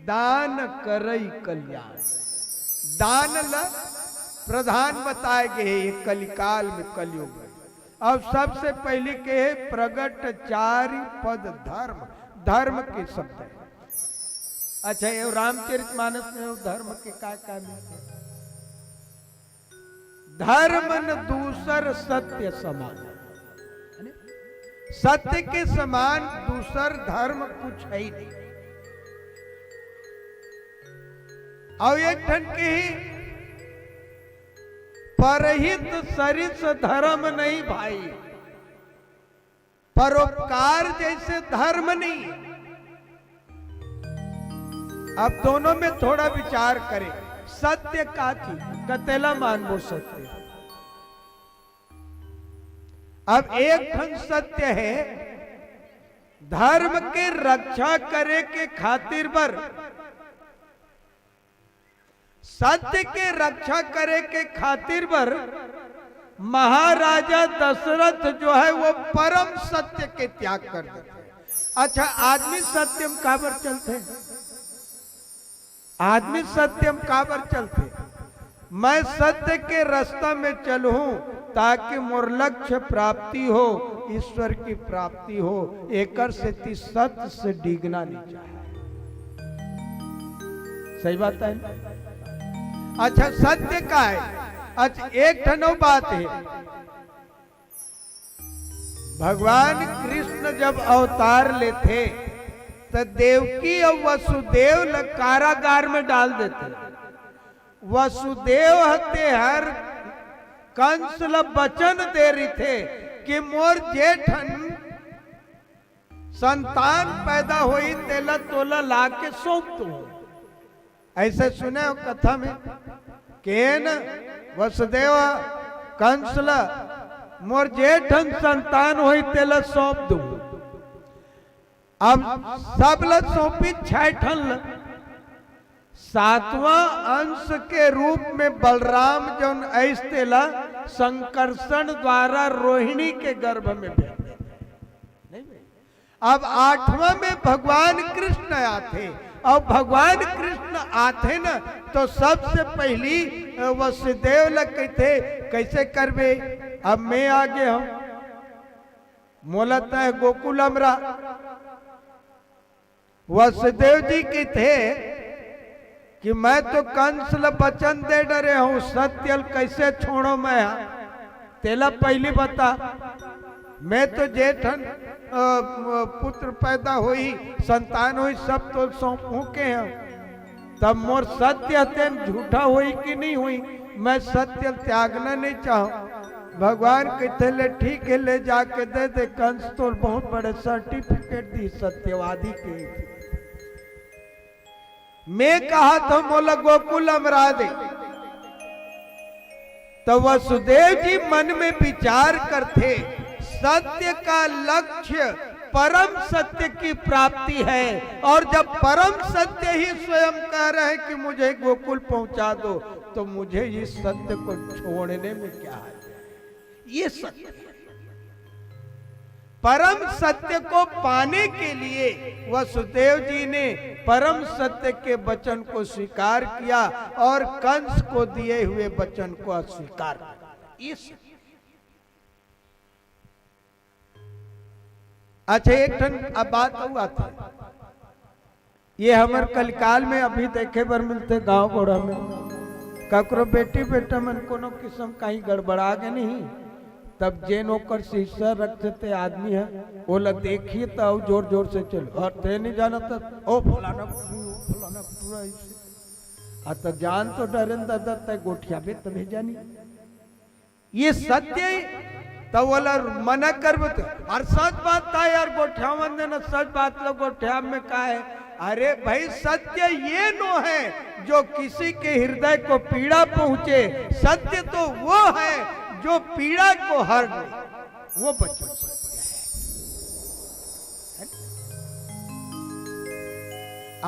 दान करई कल्याण। दान ल प्रधान बताए गए हे ये कलिकाल में, कलयुग में। अब सबसे पहली कहे प्रगट चारि पद धर्म, धर्म के शब्द है। अच्छा, ये रामचरित मानस में वो धर्म के का का मिलथे? धर्म न दूसर सत्य समान। है ना? सत्य के समान दूसर धर्म कुछ है ही नहीं। अउ एक ठन के ही परहित सरिस धर्म नहीं भाई, परोपकार जैसे धर्म नहीं। अब दोनों में थोड़ा विचार करें, सत्य का चीज, कतेला मानबो सत्य। अब एक ठन सत्य है, धर्म के रक्षा करे के खातिर बर, सत्य के रक्षा करे के खातिर बर महाराजा दशरथ जो है वो परम सत्य के त्याग कर देथे। अच्छा, आदमी सत्य में काबर चलथे? आदमी सत्य में काबर चलथे? मैं सत्य के रास्ता में चलहूं ताकि मोर लक्ष्य प्राप्ति हो, ईश्वर की प्राप्ति हो। एकर सेती सत्य से डिगना नहीं चाहे। सही बात है ना? अच्छा, सत्य का है? अच्छा, एक ठन अउ बात है, भगवान कृष्ण जब अवतार लेथे, त देवकी अउ वसुदेव ल कारागार में डाल देथे। वसुदेव ह तेहर कंस ल वचन दे रहिथे कि मोर जे ठन संतान पैदा होई, तेला तोला लाके सौंप दूं। ऐसे सुने हो कथा में, केन वसुदेव कंस ल मोर जे ठन संतान होई, तेला सौंप दूं। अब सब ल सौंपी, छह ठन ल। सातवां अंश के रूप में बलराम जौन अइस, तेला संकर्षण द्वारा रोहिणी के गर्भ में भेज देथे। नहीं भाई? अब आठवां में भगवान कृष्ण आथे, अउ भगवान कृष्ण आथे न, तो सबसे पहली, अ, वसुदेव ल कहिथे, "कैसे करबे? अब मैं आगे हूं, मोला तय गोकुल अमरा।" वसुदेव जी कहिथे कि मैं तो कंस ल वचन दे डरे हूं, सत्य ल कैसे छोड़ो मैं? तेला पहली बता, मैं तो जे ठन, अ, पुत्र पैदा होई, संतान होई, सब तो सौंपहूं के हूं। तब मोर सत्य तेन झूठा होई कि नहीं होई? मैं सत्य त्यागना नहीं चाहूं। भगवान कहिथे, "ले ठीक है, ले जाके दे दे, कंस तोर बहुत बड़े certificate दी सत्यवादी के।" मैं कहा था मोला गोकुल अमरा दे। तो वसुदेव जी मन में विचार करथे, सत्य का लक्ष्य परम सत्य की प्राप्ति है, और जब परम सत्य ही स्वयं कह रहे हैं कि मुझे गोकुल पहुंचा दो, तो मुझे इस सत्य को छोड़ने में क्या है? ये सत्य है। परम सत्य को पाने के लिए वसुदेव जी ने परम सत्य के वचन को स्वीकार किया और कंस को दिए हुए वचन को अस्वीकार किया। इस, अच्छा, एक ठन अब बात अउ आथे, ये हमर कलिकाल में अभी देखे बर मिलथे गांव गोड़ा में, ककरो बेटी बेटा मन कोनो किसम कहीं गड़बड़ा गे नहीं, तब जेन ओकर शीशा रखथे ते आदमी ह, ओला देखिए त अउ जोर जोर से चल, "अउ ते नहीं जानत, ओ फलाना कुटुरा, ओ फलाना कुटुरा ऐसे।" आ त जान तो डरेन दादा, तै गोठियाबे तभे जानी। ये सत्य हे, त ओला मना करबे त, अउ सच बात त यार, गोठियावन देना, सच बात लो, गोठियाब में का हे? अरे भाई, सत्य ये नो है जो किसी के हृदय को पीड़ा पहुंचे, सत्य तो वो है जो पीड़ा को हर ले, वो बच्चों सत्य है।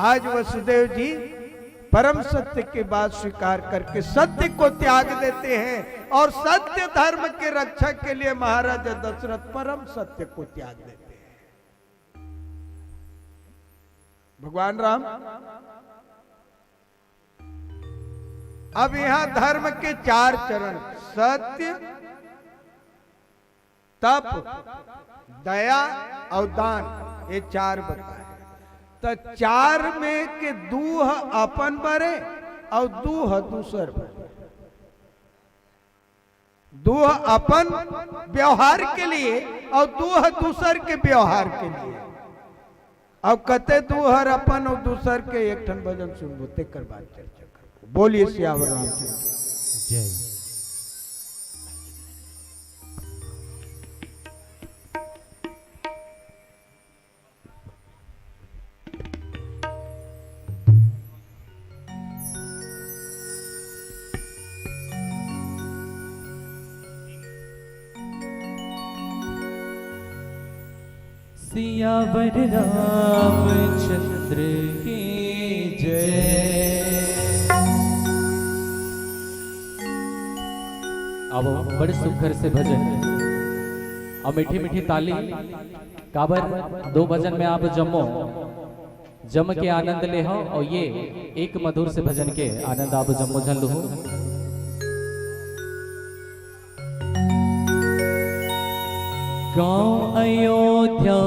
आज वसुदेव जी परम सत्य की बात स्वीकार करके सत्य को त्याग देते हैं और सत्य धर्म की रक्षा के लिए महाराजा दशरथ परम सत्य को त्याग देते हैं। भगवान राम, अब यहां धर्म के चार चरण, सत्य, तप, दया अउ दान, ये चार बताए। त चार में के दू ह अपन बरे अउ दू ह दूसर बरे। दू ह अपन व्यवहार के लिए अउ दू ह दूसर के व्यवहार के लिए। अब कते दू हर अपन अउ दूसर के एक ठन भजन सुनबो, तेकर बाद चर्चा करबो। बोलिए सियावर रामचंद्र। जय। सियावर रामचंद्र की जय। आवो, बड़े सुघर से भजन अउ मीठी मीठी ताली। काबर दो भजन में आप जम्मो जम के आनंद लेहव अउ ये एक मधुर से भजन के आनंद आप जम्मो झन लुहू। गांव अयोध्या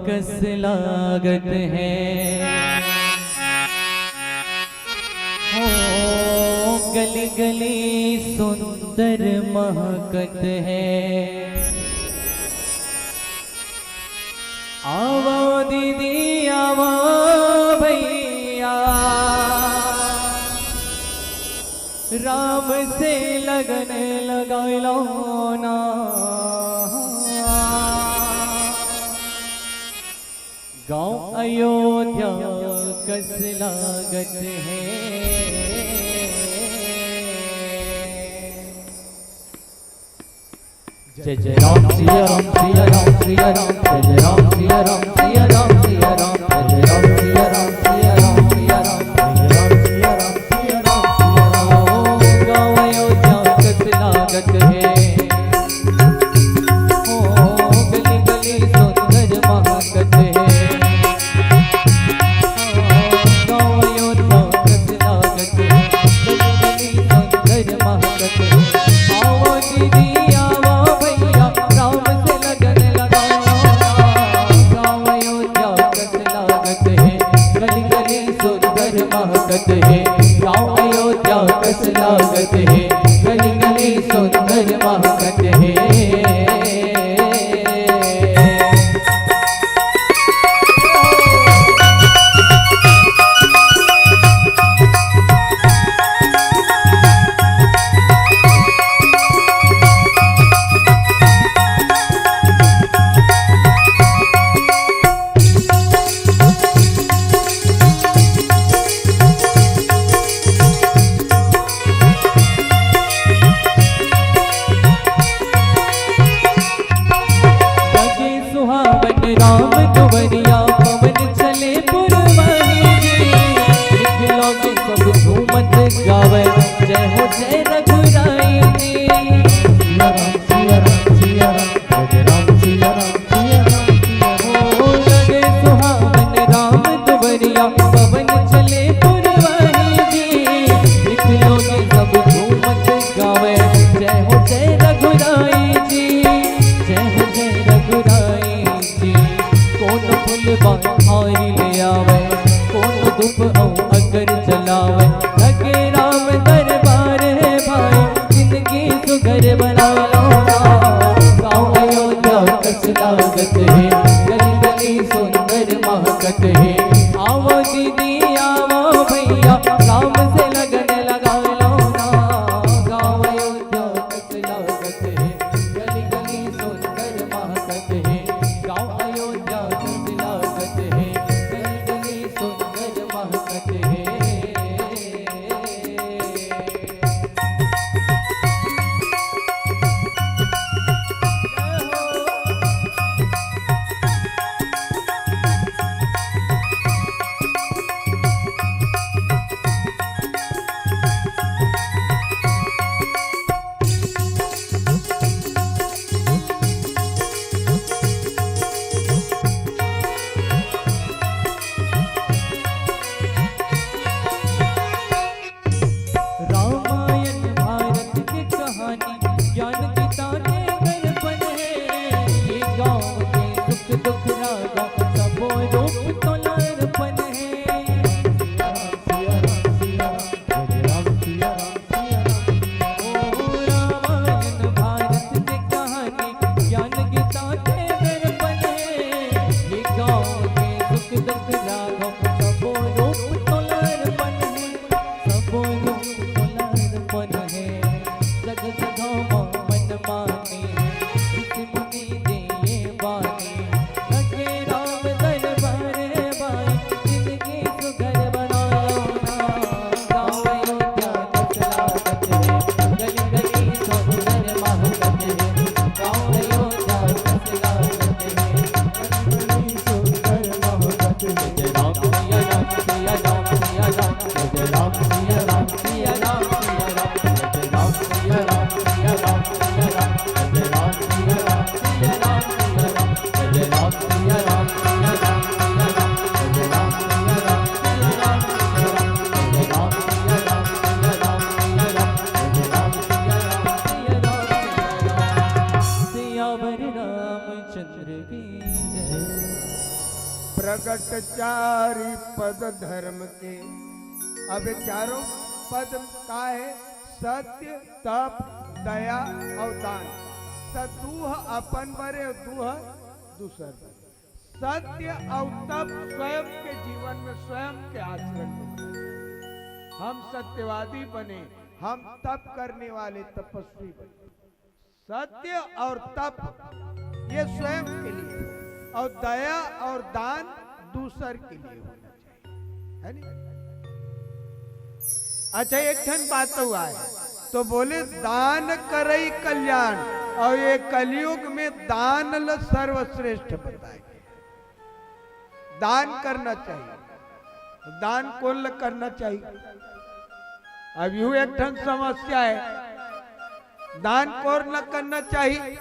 कस लागत हे, हो गली गली सुंदर महकत हे। आवो दीदी, आवो भैया, राम से लगन लगाई लो ना। गांव अयोध्या कस लागत हे। जय जय राम सिया राम सिया राम सिया राम, जय जय राम सिया राम सिया राम सिया राम, जय जय राम सिया राम सिया राम सिया राम, जय जय राम सिया राम सिया राम सिया राम। गाँव अयोध्या कस लागत हे, ओ गली गली सुंदर महकत हे। गाँव अयोध्या कस लागत हे, गली गली सुंदर महकत हे। आवो दीदी, आवो भैया, राम से लगन लगाओ ना। गाँव अयोध्या कस लागत हे, गली गली सुंदर महकत हे। गाँव अयोध्या कस लागत हे, गली गली सुंदर महकत हे। लगे सुहावन राम दुवरिया, पवन चले पुरवाई जी। निकलो के सब झूमत गावे, जय हो जय रघुराई जी। सिया राम, सिया राम, सिया राम, जय राम, सिया राम, सिया राम, सिया राम। ओ लगे सुहावन राम दुवरिया, पवन चले पुरवाई जी। निकलो के सब झूमत गावे, जय हो जय रघुराई जी, जय हो जय रघुराई जी। फूल बहारी ले आवे, कोनो धूप अउ अगर जलावे, लगे राम दरबार हे भाई, जिंदगी सुघर बना लो ना। गाँव अयोध्या कस लागत हे, गली गली सुंदर महकत हे। आवो दीदी आवो भैया, राम से लगन लगा लो ना। गाँव अयोध्या कस लागत हे, गली गली सुंदर महकत हे। गाँव अयोध्या कस लागत हे, गली गली सुंदर महकत हे। रामायण भारत के कहानी, ज्ञान गीता के दर्पण हे। ये गाँव के सुख दुख रागों, सबो रूप तोला अर्पण हे। ओ रामायण भारत के कहानी, ज्ञान गीता के दर्पण हे। ये गाँव के सुख दुख रागों, सबो रूप तोला अर्पण हे। सबो रूप तोला अर्पण हे। जग जगह म मन माने, ऋषि मुनि दे ये बानी। लगे राम दरबार भाई, जिंदगी सुघर बना लो ना। गाँव अयोध्या कस लागत हे, गली गली सुंदर महकत हे। गाँव अयोध्या कस लागत हे, गली गली सुंदर महकत हे। जय राम सिया राम सिया राम सिया राम। सियावर रामचंद्र की जय। प्रगट चारि पद धर्म के। अब ये चारों पद का हे? सत्य, तप, दया अउ दान। त दूह अपन बर अउ दूह दूसर बर। सत्य अउ तप स्वयं के जीवन में, स्वयं के आचरण में। हम सत्यवादी बने, हम तप करने वाले तपस्वी बने। सत्य और तप ये स्वयं के लिए, और दया और दान दूसर के लिए होना चाहिए, है नी? अच्छा, एक ठन बात हुआ है, तो बोले, दान करई कल्याण, और ये कलयुग में दान ल सर्वश्रेष्ठ बताए। दान करना चाहिए। दान कोन ल करना चाहिए? अब यू एक ठन समस्या है, दान कोन ल करना चाहिए?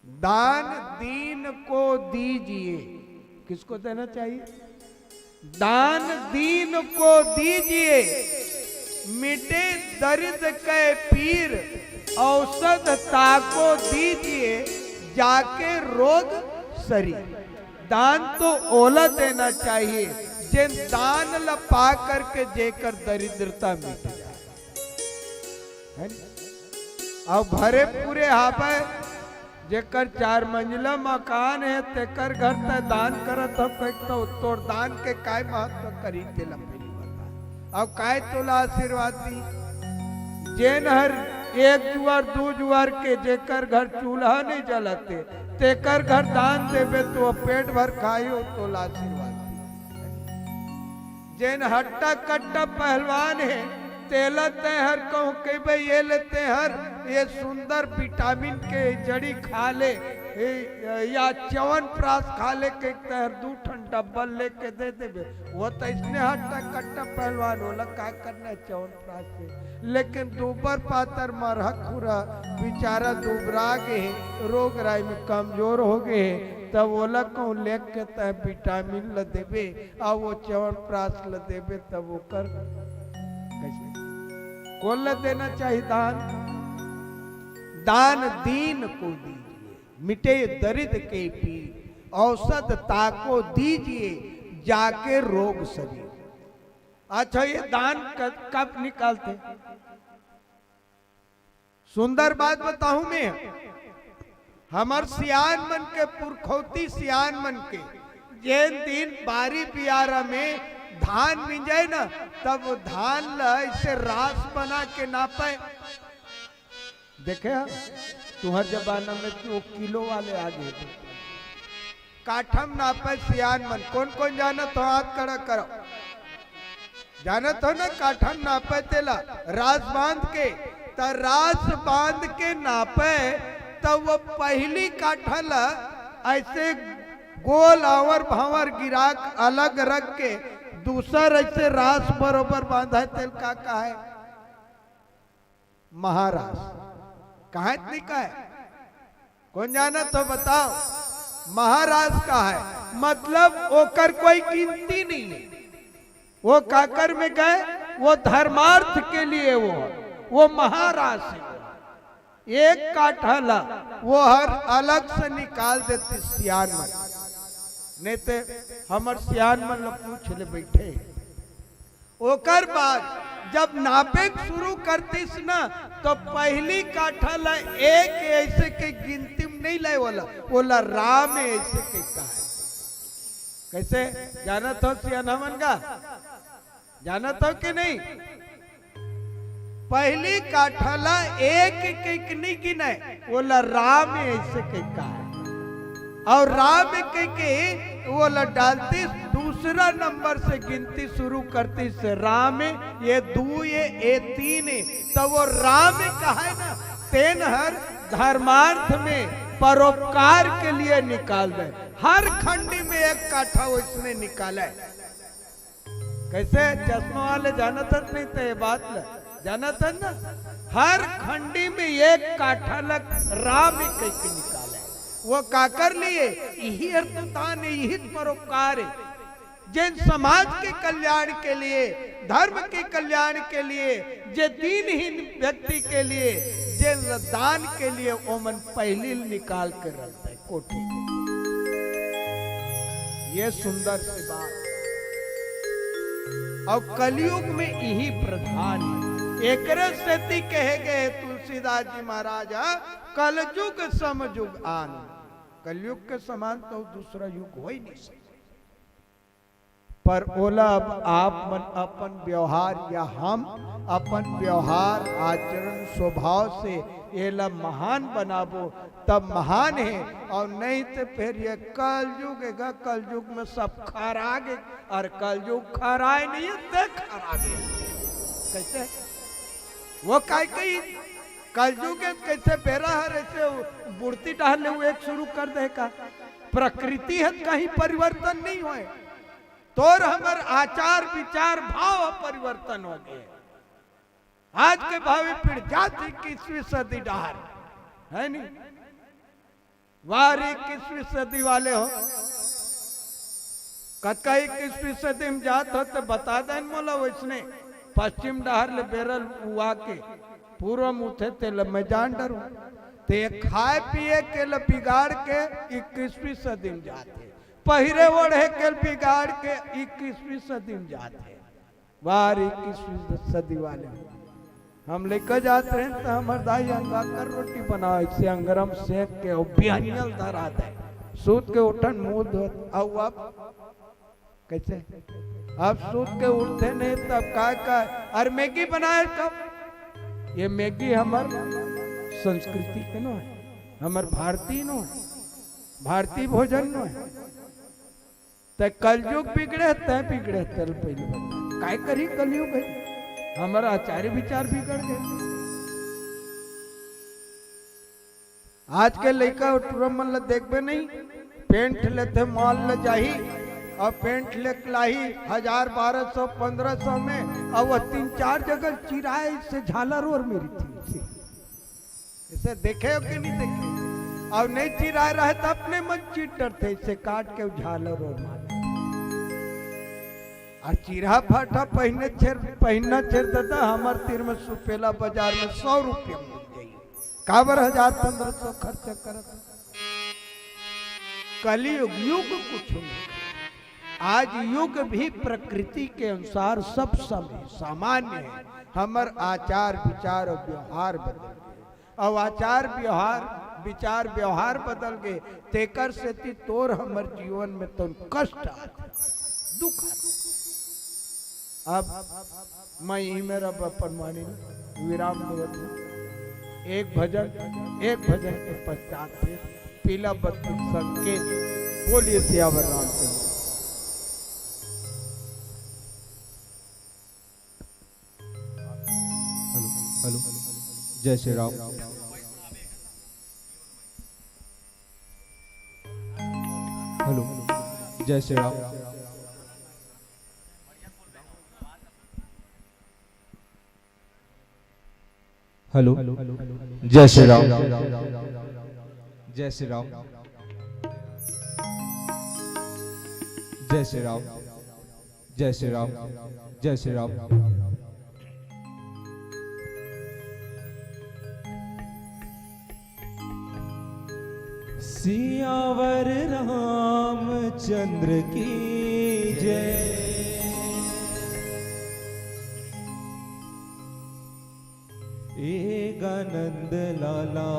दान दीन को दीजिए। किसको देना चाहिए? दान दीन को दीजिए, मिटे दर्द कै पीर, औषध ताको दीजिए, जाके रोग सरी। दान तो ओला देना चाहिए, जेन दान ल पा करके जेकर दरिद्रता मिट जाए, है ना? अउ भरे पूरे हावय, जेकर चार मंजिला मकान हे, तेकर घर तैं दान करत हव, कहिके तो तोर दान के काय महत्व करही, तेला पहिली बता। अउ काय तोला आशीर्वाद दी? जेन हर एक जुआर, दू जुआर के, जेकर घर चूल्हा नहीं जलत हे, तेकर घर दान देबे, तो पेट भर खाही, तोला आशीर्वाद दी। जेन हट्टा कट्टा पहलवान हे, तेला तैं हर कहूँ कहिबे, "ये ले तैं हर, ये सुंदर विटामिन के जड़ी खा ले, ए, या च्यवनप्राश खा ले," कहिके तैं हर दू ठन डब्बा लेके दे देबे। वो तो इसने हट्टा कट्टा पहलवान, ओला का करना हे च्यवनप्राश से? लेकिन दूबर पातर मरहा खुरहा बिचारा दुबरा गे हे, रोग राई में कमजोर हो गे हे, तब ओला कहूँ लेके तैं विटामिन ल देबे, अउ वो च्यवनप्राश ल देबे, तब ओकर कइसे? कोन ल देना चाही दान? दान दीन को दीजिए, मिटे दरिद्र के पीर, औषध ताको दीजिए, जाके रोग शरीर। अच्छा, ये दान क-, कब निकालथे? सुंदर बात बताहूं मैं, हमर सियान मन के, पुरखौती सियान मन के, जेन दिन बारी बियारा में धान मिंजय न, तब वो धान ल ऐसे रास बना के नापय। देखे हा, तुहर जमाना में तो किलो वाले आ गए थे। काठम नापय सियान मन, कोन कोन जानत हो, हाथ खड़ा करो। जानत हो ना, काठम नापय तेला, रास बांध के, त रास बांध के नापय, त वो पहली काठा ला ऐसे गोल आंवर भांवर गिरा के अलग रख के दूसर ऐसे रास बरोबर बांधय, तेल का कहय? महारास। कहय त नहीं कहय? कोन जानत हो बताओ? महारास कहय, मतलब ओकर कोई गिनती नहीं है। वो काकर में गए, वो धर्मार्थ के लिए वो, वो महारास है। एक काठा ला वो हर अलग से निकाल देती सियान मन। नहीं ते हमर सियान मन ला पूछ ले बैठे। ओकर बाद जब नापे के शुरू करतीस ना, तो पहली काठा ला एक ऐसे के गिनती में नहीं लाए वाला, बोला राम ऐसे के कहा है। कैसे जानत हो सियान हमन का? जानत हो कि नहीं? पहली काठा ला एक एक नहीं गिने, बोला राम ऐसे के कहा है। और राम के, के वो ला डालतीस, दूसरा नंबर से गिनती शुरू करतीस, राम ये दू ये, ये तीन ये, तो वो राम कहय ना, तेन हर धर्मार्थ में परोपकार के लिए निकाल दे। हर खंडी में एक काठा वैसने निकाले। कैसे चश्मा वाले जानत हन नहीं तो ये बात ल जानत हन ना, हर खंडी में एक काठा लग राम ही कह के निकाले। वो काकर लिए? यही अर्थ दान है, यही परोपकार है। जिन समाज के कल्याण के लिए, धर्म के कल्याण के लिए, जे दीनहीन व्यक्ति के लिए, जिन दान के लिए, ओमन पहली निकाल के रख कोठी। ये सुंदर सी बात। और कलयुग में यही प्रधान है। एकरे सेती कहे गए तुलसीदास जी महाराज, "कलयुग समयुग आन।" कलयुग के समान तो दूसरा युग हो ही नहीं सकता। पर ओला अब आप मन अपन व्यवहार या हम अपन व्यवहार, आचरण, स्वभाव से एला महान बनाबो, तब महान है। और नहीं तो फिर ये कलयुग है, कलयुग में सब खरागे, और कलयुग खराय नहीं है, ते खरागे। कैसे? वो काय कही, कलयुग है, कैसे बेरा हर ऐसे बुढ़ती डहर ले वो एक शुरू कर दे का? प्रकृति है, कहीं परिवर्तन नहीं होए। तोर हमर आचार विचार भाव ह परिवर्तन हो गए। आज के भावी पीढ़ी जात इक्कीसवीं सदी डहर, है नी? वाह रे इक्कीसवीं सदी वाले हो, कतका इक्कीसवीं सदी में जात हो तो बता देन मोला। वैसने पश्चिम डहर ले बेरल उआ के पूर्व में उठे ते ल मैं जान डरूं। ते खाए पिए के ल बिगाड़ के इक्कीसवीं सदी में जात हे, पहिरे ओढ़े के बिगाड़ के इक्कीसवीं सदी में जात हे। वाह रे इक्कीसवीं सदी वाले, हम लेकर जात रहे तो हमर दाई अंगाकर रोटी बनावे से अंगरम सेक के और बिहनियल धरा दे, सूत के उठन मुंह धोत। अउ अब कैसे? अब सूत के उठते नहीं तब का का? अरे मैगी बनाए कब? ये मैगी हमर संस्कृति के नो है, हमर भारतीय नो है, भारतीय भोजन नो है। ते कलयुग बिगड़े, ते बिगड़े, तेल पहले बता। काय करी कलयुग है? हमर आचार्य विचार बिगड़ गए। आज के लइका अउ टूरा मन ल देखबे नहीं, पैंट लेथे मॉल ल जाही, अउ पैंट लेके लाही हजार, बारह सौ, पन्द्रह सौ में, अउ वो तीन चार जगह चिराए से झालर ओर मेरी थी। इसे देखे हो कि नहीं देखे? अउ नहीं चिराए रहे तो अपने मन चीट डरथे, इसे काट के झालर ओर मार। अउ चिरहा फाटा पहिने छेर, पहिनना छेर दादा, हमर तीर में सुपेला बाजार में सौ रुपया मिल जाई। काबर हजार पंद्रह सौ खर्च करत? कलयुग युग कुछ नहीं। आज युग भी प्रकृति के अनुसार सब समय सामान्य है। हमर आचार विचार और व्यवहार बदल गए, और आचार व्यवहार, विचार व्यवहार बदल गए, तेकर सेती तोर हमर जीवन में तो कष्ट आथे, दुख आथे। अब मैं इही मेर अब अपन वाणी विराम देवत हूँ। एक भजन, एक भजन के पश्चात फिर पीला बत्ती संकेत। बोलिए सियावर रामचंद्र। हेलो, हेलो, जय श्री राम। हेलो, जय श्री राम। हेलो, जय श्री राम। जय श्री राम। जय श्री राम। जय श्री राम। जय श्री राम। सियावर रामचंद्र की जय। ए गा नंद लाला,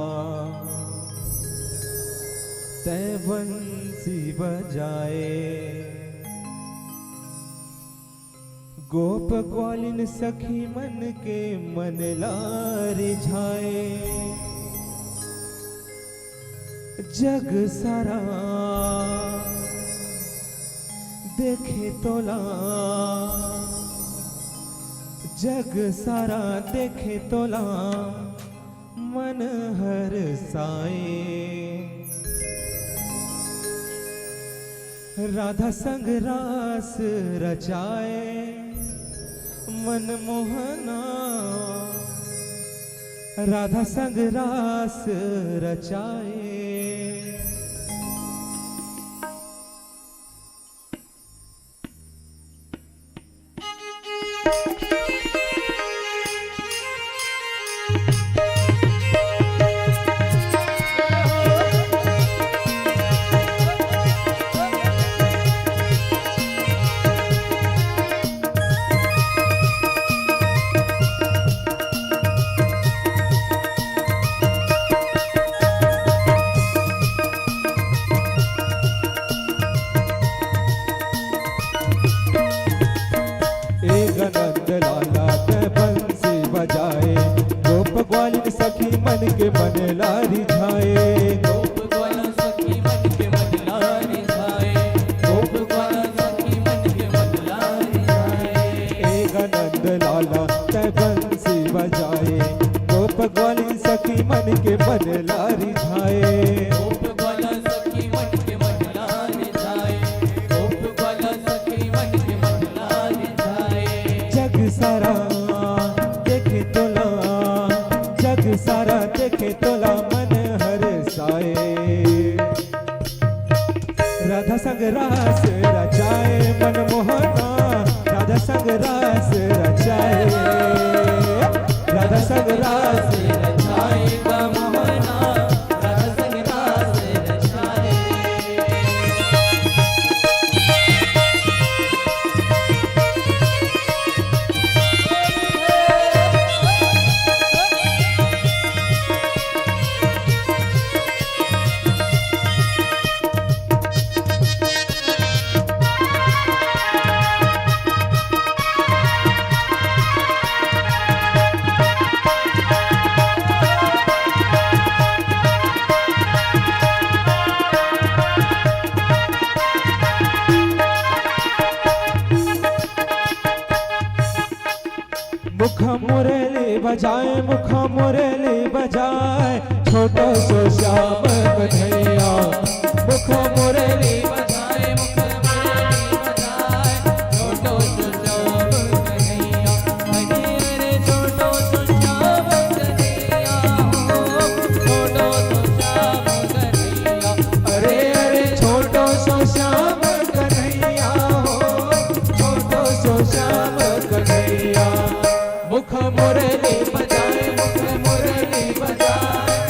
तैं बंसी बजाए। गोप ग्वालिन सखी मन के मन ला रिझाए। जग सारा देखे तोला, जग सारा देखे तोला, मन हरसाए। राधा संग रास रचाए, मन मोहना। राधा संग रास रचाए। ए गा नंद लाला तैं बंसी बजाए, गोप ग्वालिन सखी मन के मन ला रिझाए। गोप ग्वालिन सखी मन के मन ला रिझाए, गोप ग्वालिन सखी मन के मन ला रिझाए। ए गा नंद लाला तैं बंसी बजाए, गोप ग्वालिन सखी मन के मन ला रिझाए। गोप ग्वालिन सखी मन के मन ला रिझाए, गोप ग्वालिन सखी मन के मन ला रिझाए। जग सारा देखे तोला, जग सारा देखे तोला मन हरसाए। राधा संग रास रचाए मन मोहना, राधा संग रास रचाए, राधा संग रास रचाए गा मोहना, राधा संग रास रचाए। मुख मुरली बजाए, मुख मुरली बजाए, छोटो सो श्याम कन्हैया। मुख मुरली बजाए, मुख मुरली बजाए, छोटो सो श्याम कन्हैया। अरे, अरे, छोटो सो श्याम कन्हैया हो, छोटो सो श्याम कन्हैया। अरे, अरे, छोटो सो श्याम कन्हैया हो, छोटो सो श्याम कन्हैया। मुख मुरली बजाए, मुख मुरली बजाए,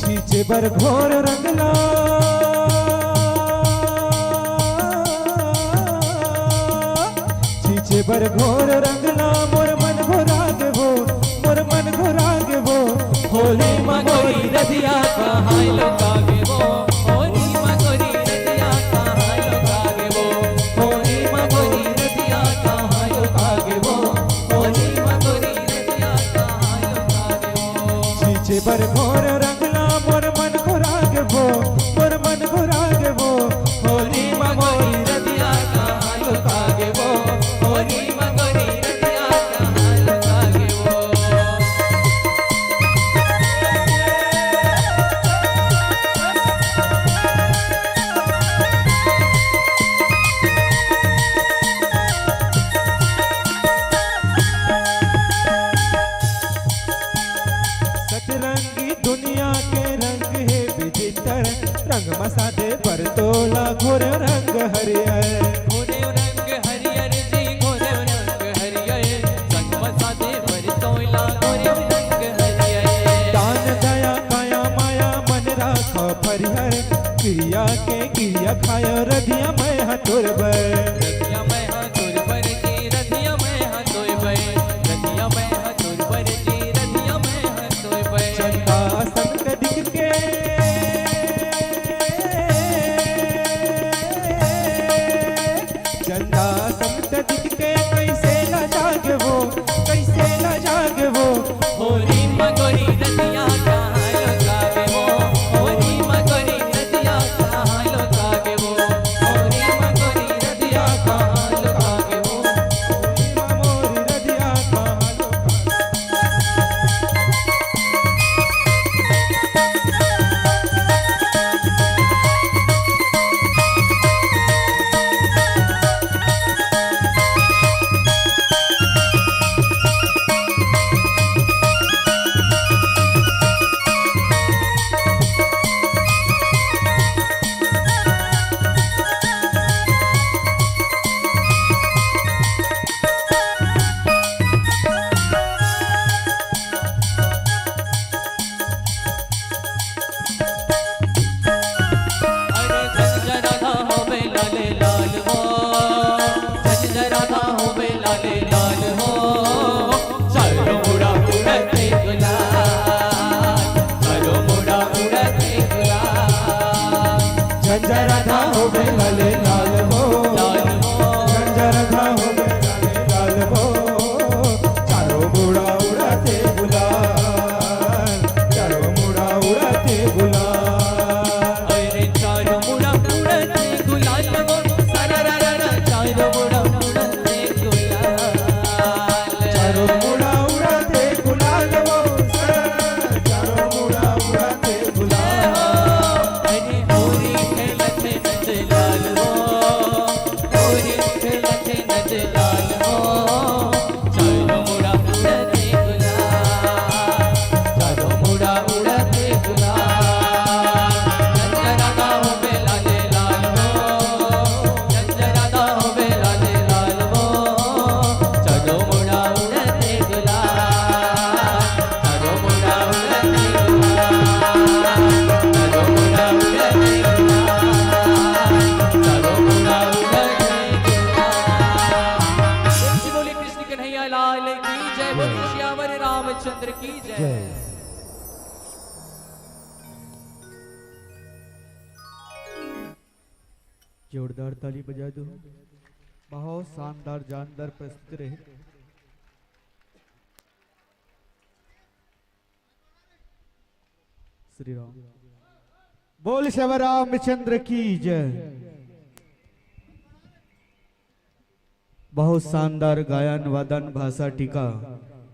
खींचे बर घोर रंग ला, खींचे बर घोर रंग ला, मोर मन घोरा गे वो, मोर मन घोरा गे वो। होली म गोरी रतिया कहाँ लुका गे वो, होली म गोरी रतिया कहाँ लुका गे वो, होली म गोरी रतिया कहाँ लुका गे वो, होली म गोरी रतिया कहाँ लुका गे वो। खींचे बर घोर रंग ला, मोर मन घोरा गे वो, मोर मन घोरा गे वो। होली म गोरी रतिया कहाँ लुका गे वो, होली म गोरी रतिया कहाँ लुका गे वो। सतरंगी दुनिया के रंग हे विचित्र, रंग म साजे बर तोला घोर रंग हरियर। घोर रंग हरियर जी, घोर रंग हरियर, रंग म साजे बर तोला घोर रंग हरियर। दान दया काया माया मन राखव फरिहर, पिरिया के किरिया खायो रतिया मैं ह तोर बर। रतिया मैं ह तोर बर जी, रतिया मैं ह तोर बर, रतिया मैं ह तोर बर जी, रतिया मैं ह तोर बर। चंदा असन कदिक के, चंदा असन कदिक के, कइसे लजा गे वो, कइसे लजा गे वो। होली म गोरी रतिया कहाँ लुका गे वो, होली म गोरी रतिया कहाँ लुका गे वो, होली म गोरी रतिया कहाँ लुका गे वो, होली म गोरी रतिया कहाँ लुका गे वो। अरे झंझरा ना होवे लाले लाल हो, झंझरा ना होवे लाले लाल हो, चारों मुड़ा उड़ते गुलाल, चारों मुड़ा उड़ते गुलाल। झंझरा ना होवे लाले लाल हो, लाल हो। झंझरा ना होवे लाले लाल हो, चारों मुड़ा उड़ते गुलाल, चारों मुड़ा उड़ते गुलाल। अरे चारों मुड़ा उड़ते गुलाल वो, सारा रा रा रा, चारों मुड़ा उड़ते गुलाल। चारों मुड़ा उड़ते गुलाल वो, सारा रा रा, चारों मुड़ा उड़ते गुलाल। अरे होरी खेलत नंद लाल वो, होरी खेलत नंद लाल वो। चारों मुड़ा उड़ते गुलाल, चारों मुड़ा उड़ते गुलाल। झंझरा ना होवे लाले लाल हो, झंझरा ना होवे लाले लाल हो। चारों मुड़ा उड़ते गुलाल, चारों मुड़ा उड़ते गुलाल, चारों मुड़ा उड़ते गुलाल, चारों मुड़ा उड़ते गुलाल। प्रेम से बोलिए कृष्ण कन्हैया लाल की जय, बोलिए सियावर रामचंद्र की जय। जय। जोरदार ताली बजा दो। बहुत शानदार, जानदार प्रस्तुति रहे। श्री राम। बोल श्री रामचंद्र की जय। बहुत शानदार गायन, वादन, भाषा, टीका।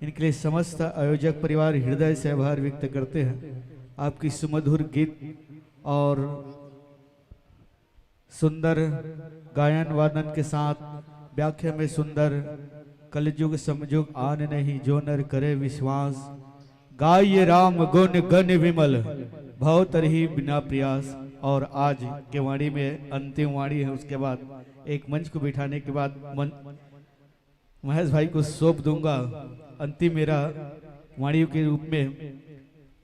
इनके लिए समस्त आयोजक परिवार हृदय से आभार व्यक्त करते हैं। आपकी सुमधुर गीत और सुंदर गायन वादन के साथ व्याख्या में सुंदर, कलजुग समजुग आन नहीं, जो नर करे विश्वास। गाय राम गुण गण विमल, भव तरही बिना प्रयास। और आज के वाणी में अंतिम वाणी है, उसके बाद एक मंच को बिठाने के बाद मन-, महेश भाई को सौंप दूंगा अंतिम मेरा वाणी के रूप में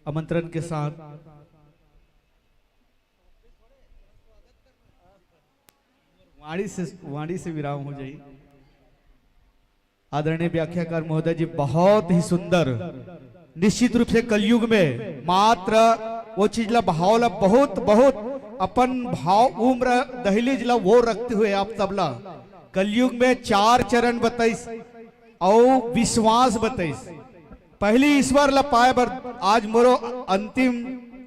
आमंत्रण के साथ। वाणी से, वाणी से विराम हो जाई। आदरणीय व्याख्याकार महोदय जी, बहुत ही सुंदर। निश्चित रूप से कलयुग में मात्र वो चीज ला, भाव ला बहुत, बहुत अपन भाव, उम्र, दहलीज ला वो रखते हुए आप सबला कलयुग में चार चरण बताइस, अउ विश्वास बताइस। पहली ईश्वर ला पाए बर आज मोरो अंतिम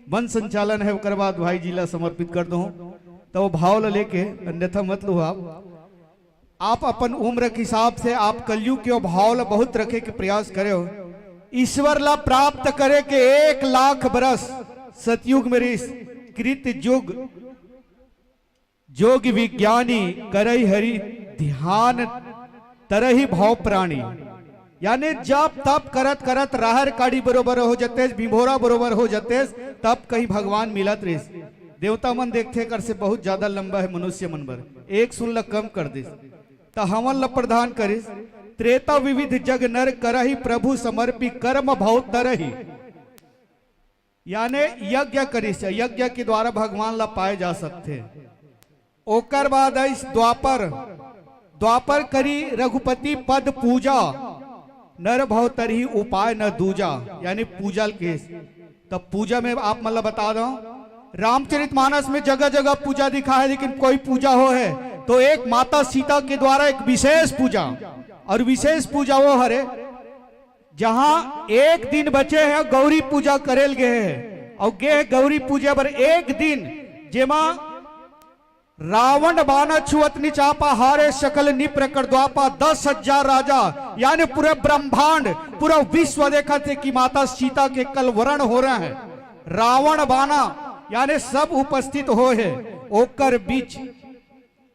मन संचालन है, ओकर बाद भाई जी ला समर्पित कर दो, तो वो भाव ला लेके, अन्यथा मत लो आप। आप अपन उम्र के हिसाब से आप कलयुग के भाव ला बहुत रखे के प्रयास करे हो। ईश्वर ला प्राप्त करे के एक लाख बरस सतयुग में रिस, कृत युग जोग विज्ञानी, करई हरि ध्यान तरही भव प्राणी। यानी जप तप करत करत राहर काड़ी बरोबर हो जतेस, भिभोरा बरोबर हो जतेस, तब कहीं भगवान मिलत रिस। देवता मन देखथे कर से बहुत ज्यादा लंबा है मनुष्य मन बर, एक सुन ल कम कर दिस, त हमन ल प्रदान करिस। त्रेता विविध जग नर करही, प्रभु समर्पी कर्म भव तरही। यानी यज्ञ करिस, यज्ञ के द्वारा भगवान ला पाए जा सकथे। ओकर बाद आइस द्वापर, द्वापर करी रघुपति पद पूजा, नर भव तरही उपाय न दूजा, यानी पूजा ल केस। तब पूजा में आप मन ला बता दो, रामचरितमानस में जगह जगह पूजा दिखा है, लेकिन कोई पूजा हो है तो एक माता सीता के द्वारा एक विशेष पूजा, और विशेष पूजा वो हरे जहां एक दिन बचे हैं, गौरी पूजा करेल गए हैं, और गे गौरी पूजा पर एक दिन जेमा रावण बाना छुअत निचापा, हारे सकल निप रकड़ द्वापा, दस हजार राजा यानी पूरे ब्रह्मांड, पूरा विश्व देखत हे कि माता सीता के कलवरण हो रहे हैं। रावण बाना यानी सब उपस्थित हो है, ओकर बीच,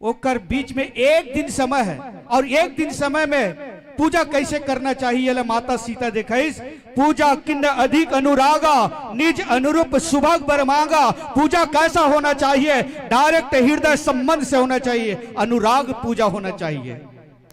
ओकर बीच में एक दिन समय है, और एक दिन समय में पूजा कैसे करना चाहिए, ले माता सीता देखाइस। पूजा किन्न अधिक अनुरागा, निज अनुरूप सुभग बर मांगा। पूजा कैसा होना चाहिए? डायरेक्ट हृदय संबंध से होना चाहिए, अनुराग पूजा होना चाहिए।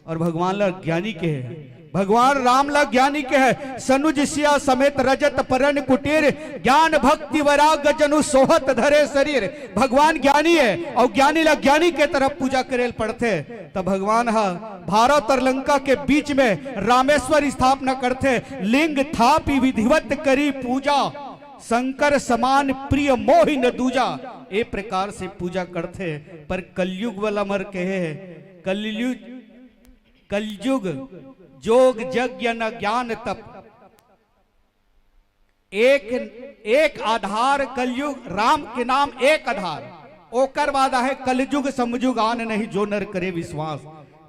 और भगवान ला ज्ञानी के है, भगवान राम ला ज्ञानी के है, सनुज सिया समेत रजत परन कुटीर, ज्ञान भक्ति वैराग जनु सोहत धरे शरीर। भगवान ज्ञानी है और ज्ञानी ला ज्ञानी के तरफ पूजा करे ल पड़थे। त भगवान ह भारत और लंका के बीच में रामेश्वर स्थापना करथे, लिंग थापी विधिवत करी पूजा, शंकर समान प्रिय मोहि न दूजा। ए प्रकार से पूजा करथे। पर कलयुग वाला मर कहे है, कलयुग, कलयुग जोग यज्ञ न ज्ञान तप। एक, एक आधार कलयुग, राम के नाम एक आधार। ओकर बाद आहे कलयुग समयुग आन नहीं, जो नर करे विश्वास।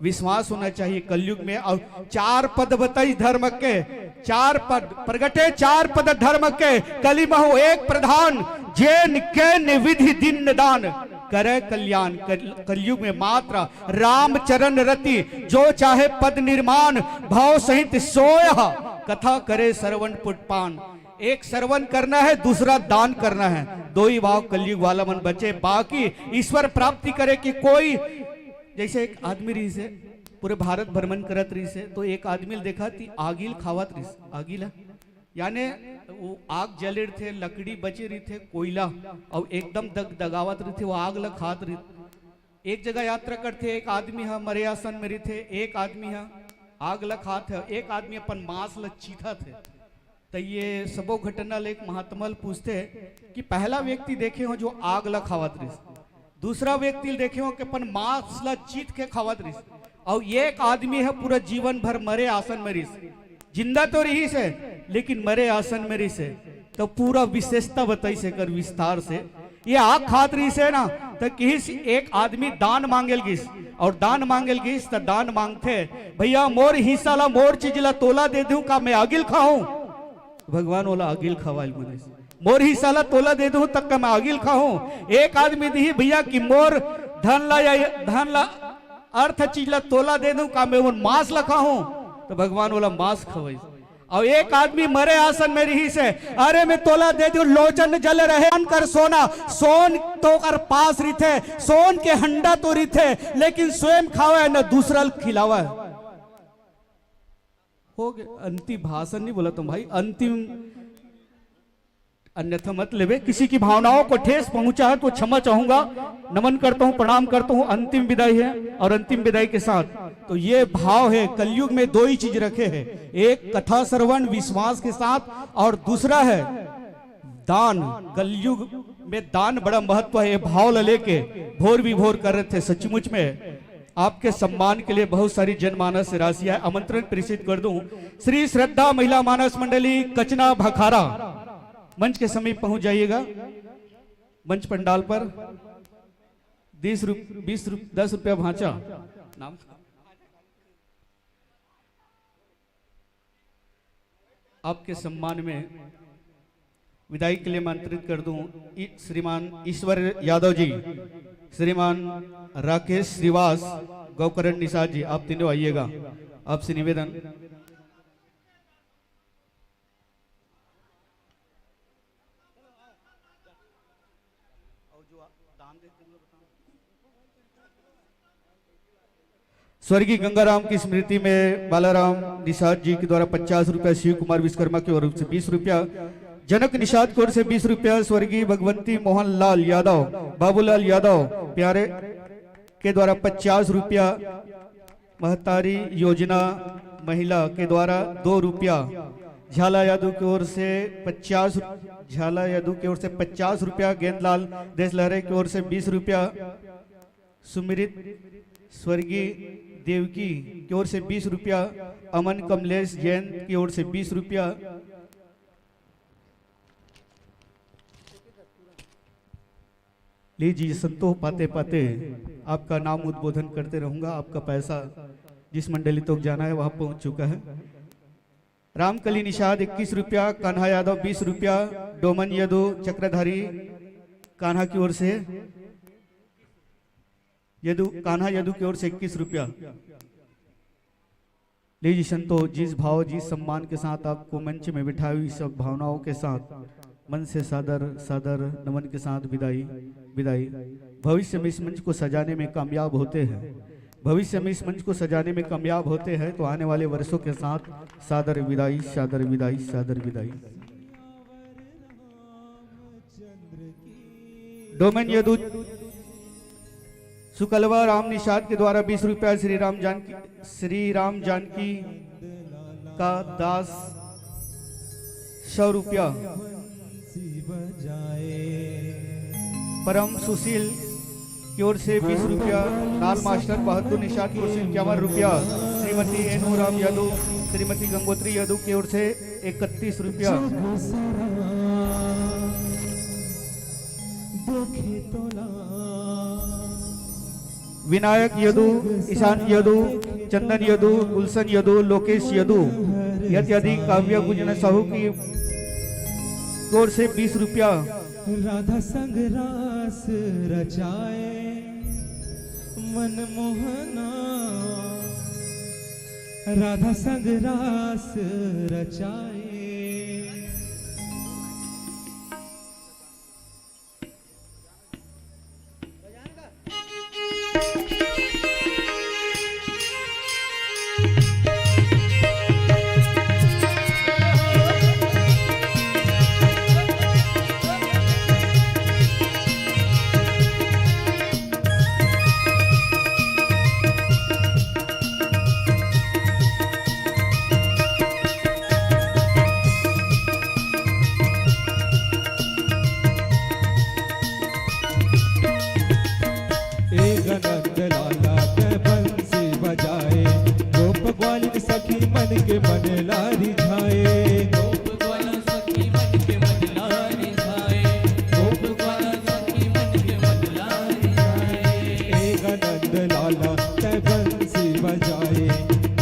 विश्वास होना चाहिए कलयुग में। और चार पद बताई धर्म के, चार पद प्रगटे, चार पद धर्म के, कली महु एक प्रधान, जेन केन विधि दीन दान, करे कल्याण। कल-, कलयुग में मात्र राम चरण रति, जो चाहे पद निर्माण, भाव सहित सोयह, कथा करे श्रवण पुटपान। एक श्रवण करना है, दूसरा दान करना है, दो ही भाव कलयुग वाला मन बचे। बाकी ईश्वर प्राप्ति करे कि कोई, जैसे एक आदमी रहिस हे, पूरे भारत भ्रमण करत रहिस हे, तो एक आदमी ल देखा थी आगिल खावत रहिस, आगिल है, यानी वो आग जले रहिथे, लकड़ी बचे रहिथे, कोयला, और एकदम दग दगावत रहिथे, वो आग ल खात रहिथे। एक जगह यात्रा करथे, एक आदमी ह मरे आसन में रहिथे, एक आदमी ह आग ल खात हे, एक आदमी अपन मांस ल चीथत हे। त ये सबो घटना ले एक महात्मा ल पूछथे कि पहला व्यक्ति देखे हो जो आग ल खावत रहिस, दूसरा व्यक्ति ल देखे हो कि अपन मांस ल चीथ के खावत रहिस, अउ एक आदमी ह पूरा जीवन भर मरे आसन में रहिस, जिंदा तो रहिस हे लेकिन मरे आसन में रहिस हे। त पूरा विशेषता बताइस एकर विस्तार से। ये आग खात रहिस हे ना, त किहिस एक आदमी दान मांगे ल गिस, और दान मांगे ल गिस त दान मांगथे, भैया मोर हिस्सा ला, मोर चीज ला तोला दे दूं, का मैं आगिल खाऊं? भगवान ओला आगिल खवाइल मनिस, मोर हिस्सा ला तोला दे दूं तक का मैं आगिल खाऊं? एक आदमी दिही भैया कि मोर धन ला या धन ला, अर्थ चीज ला तोला दे दूं, का मैं ओन मांस ला खाऊं? त भगवान ओला मांस खवाइस। अउ एक आदमी मरे आसन में रहिस हे, अरे मैं तोला दे दूं, लोचन जल रहे अन कर सोना, सोन तो ओकर पास रहिथे, सोन के हंडा तो रहिथे, लेकिन स्वयं खावे न दूसरा ल खिलावे। हो गे, अंतिम भाषण नहीं बोला तुम भाई, अंतिम अन्यथा मत लेवे। किसी की भावनाओं को ठेस पहुंचा है तो क्षमा चाहूंगा। नमन करता हूं, प्रणाम करता हूं। अंतिम विदाई है और अंतिम विदाई के साथ तो ये भाव है, कलयुग में दो ही चीज रखे हैं, एक कथा श्रवण विश्वास के साथ और दूसरा है दान। कलयुग में दान बड़ा महत्व है। ये भाव ला लेके भोर विभोर करत हे। सचमुच में आपके सम्मान के लिए बहुत सारी जनमानस राशि है। आमंत्रण प्रेषित कर दूं, श्री श्रद्धा महिला मानस मंडली कचना भखारा मंच के समीप पहुंच जाइएगा। मंच पंडाल पर दस रुप-, बीस रुप-, दस रुपया भांचा नाम आपके सम्मान में विदाई के लिए आमंत्रित कर दूं इ-, श्रीमान ईश्वर यादव जी, श्रीमान राकेश श्रीवास, गोकरण निषाद जी, आप तीनों आइएगा। आपसे निवेदन। स्वर्गीय गंगाराम की स्मृति में बालाराम निषाद जी के द्वारा पचास रुपया, शिव कुमार विश्वकर्मा की ओर से बीस रुपया, जनक निषाद की ओर से बीस रुपया, स्वर्गीय भगवंती मोहन लाल यादव, बाबूलाल यादव प्यारे के द्वारा पचास रुपया, महतारी योजना महिला के द्वारा दो रुपया, झाला यादव की ओर से पचास, झाला यादव की ओर से पचास रुपया, गेंदलाल देशलहरे की ओर से बीस रुपया, सुमित स्वर्गीय देवकी की ओर से बीस रुपया, अमन कमलेश जैन की ओर से बीस रुपया। लीजिए संतोष, पाते पाते आपका नाम उद्बोधन करते रहूंगा। आपका पैसा जिस मंडली तक जाना है वहां पहुंच चुका है। रामकली निषाद इक्कीस रुपया, कान्हा यादव बीस रुपया, डोमन यदु चक्रधारी कान्हा की ओर से यदु, कान्हा यदु की ओर से इक्कीस रुपया। लीजिए संतोष, जिस भाव जिस सम्मान के साथ आपको मंच में बिठाए हुए सब भावनाओं के साथ मन से सादर सादर नमन के साथ विदाई, विदाई। भविष्य में इस मंच को सजाने में कामयाब होते हैं, भविष्य में इस मंच को सजाने में कामयाब होते हैं तो आने वाले वर्षों के साथ सादर विदाई, सादर विदाई, सादर विदाई। डोमन यदु सुकलवा राम निषाद के द्वारा बीस रुपया, श्री राम जानकी, श्री राम जानकी का दास सौ रुपया, परम सुशील की ओर से बीस रुपया, लाल मास्टर बहादुर निषाद की ओर से इक्यावन रुपया, श्रीमती एनू राम यादव, श्रीमती गंगोत्री यादव की ओर से इकतीस रुपया। विनायक यदु, ईशान यदु, चंदन यदु, गुलशन यदु, लोकेश यदु इत्यादि काव्य गुंजन साहू की ओर से बीस रुपया। राधा संग रास रचाए मनमोहना, राधा संग रास रचाए।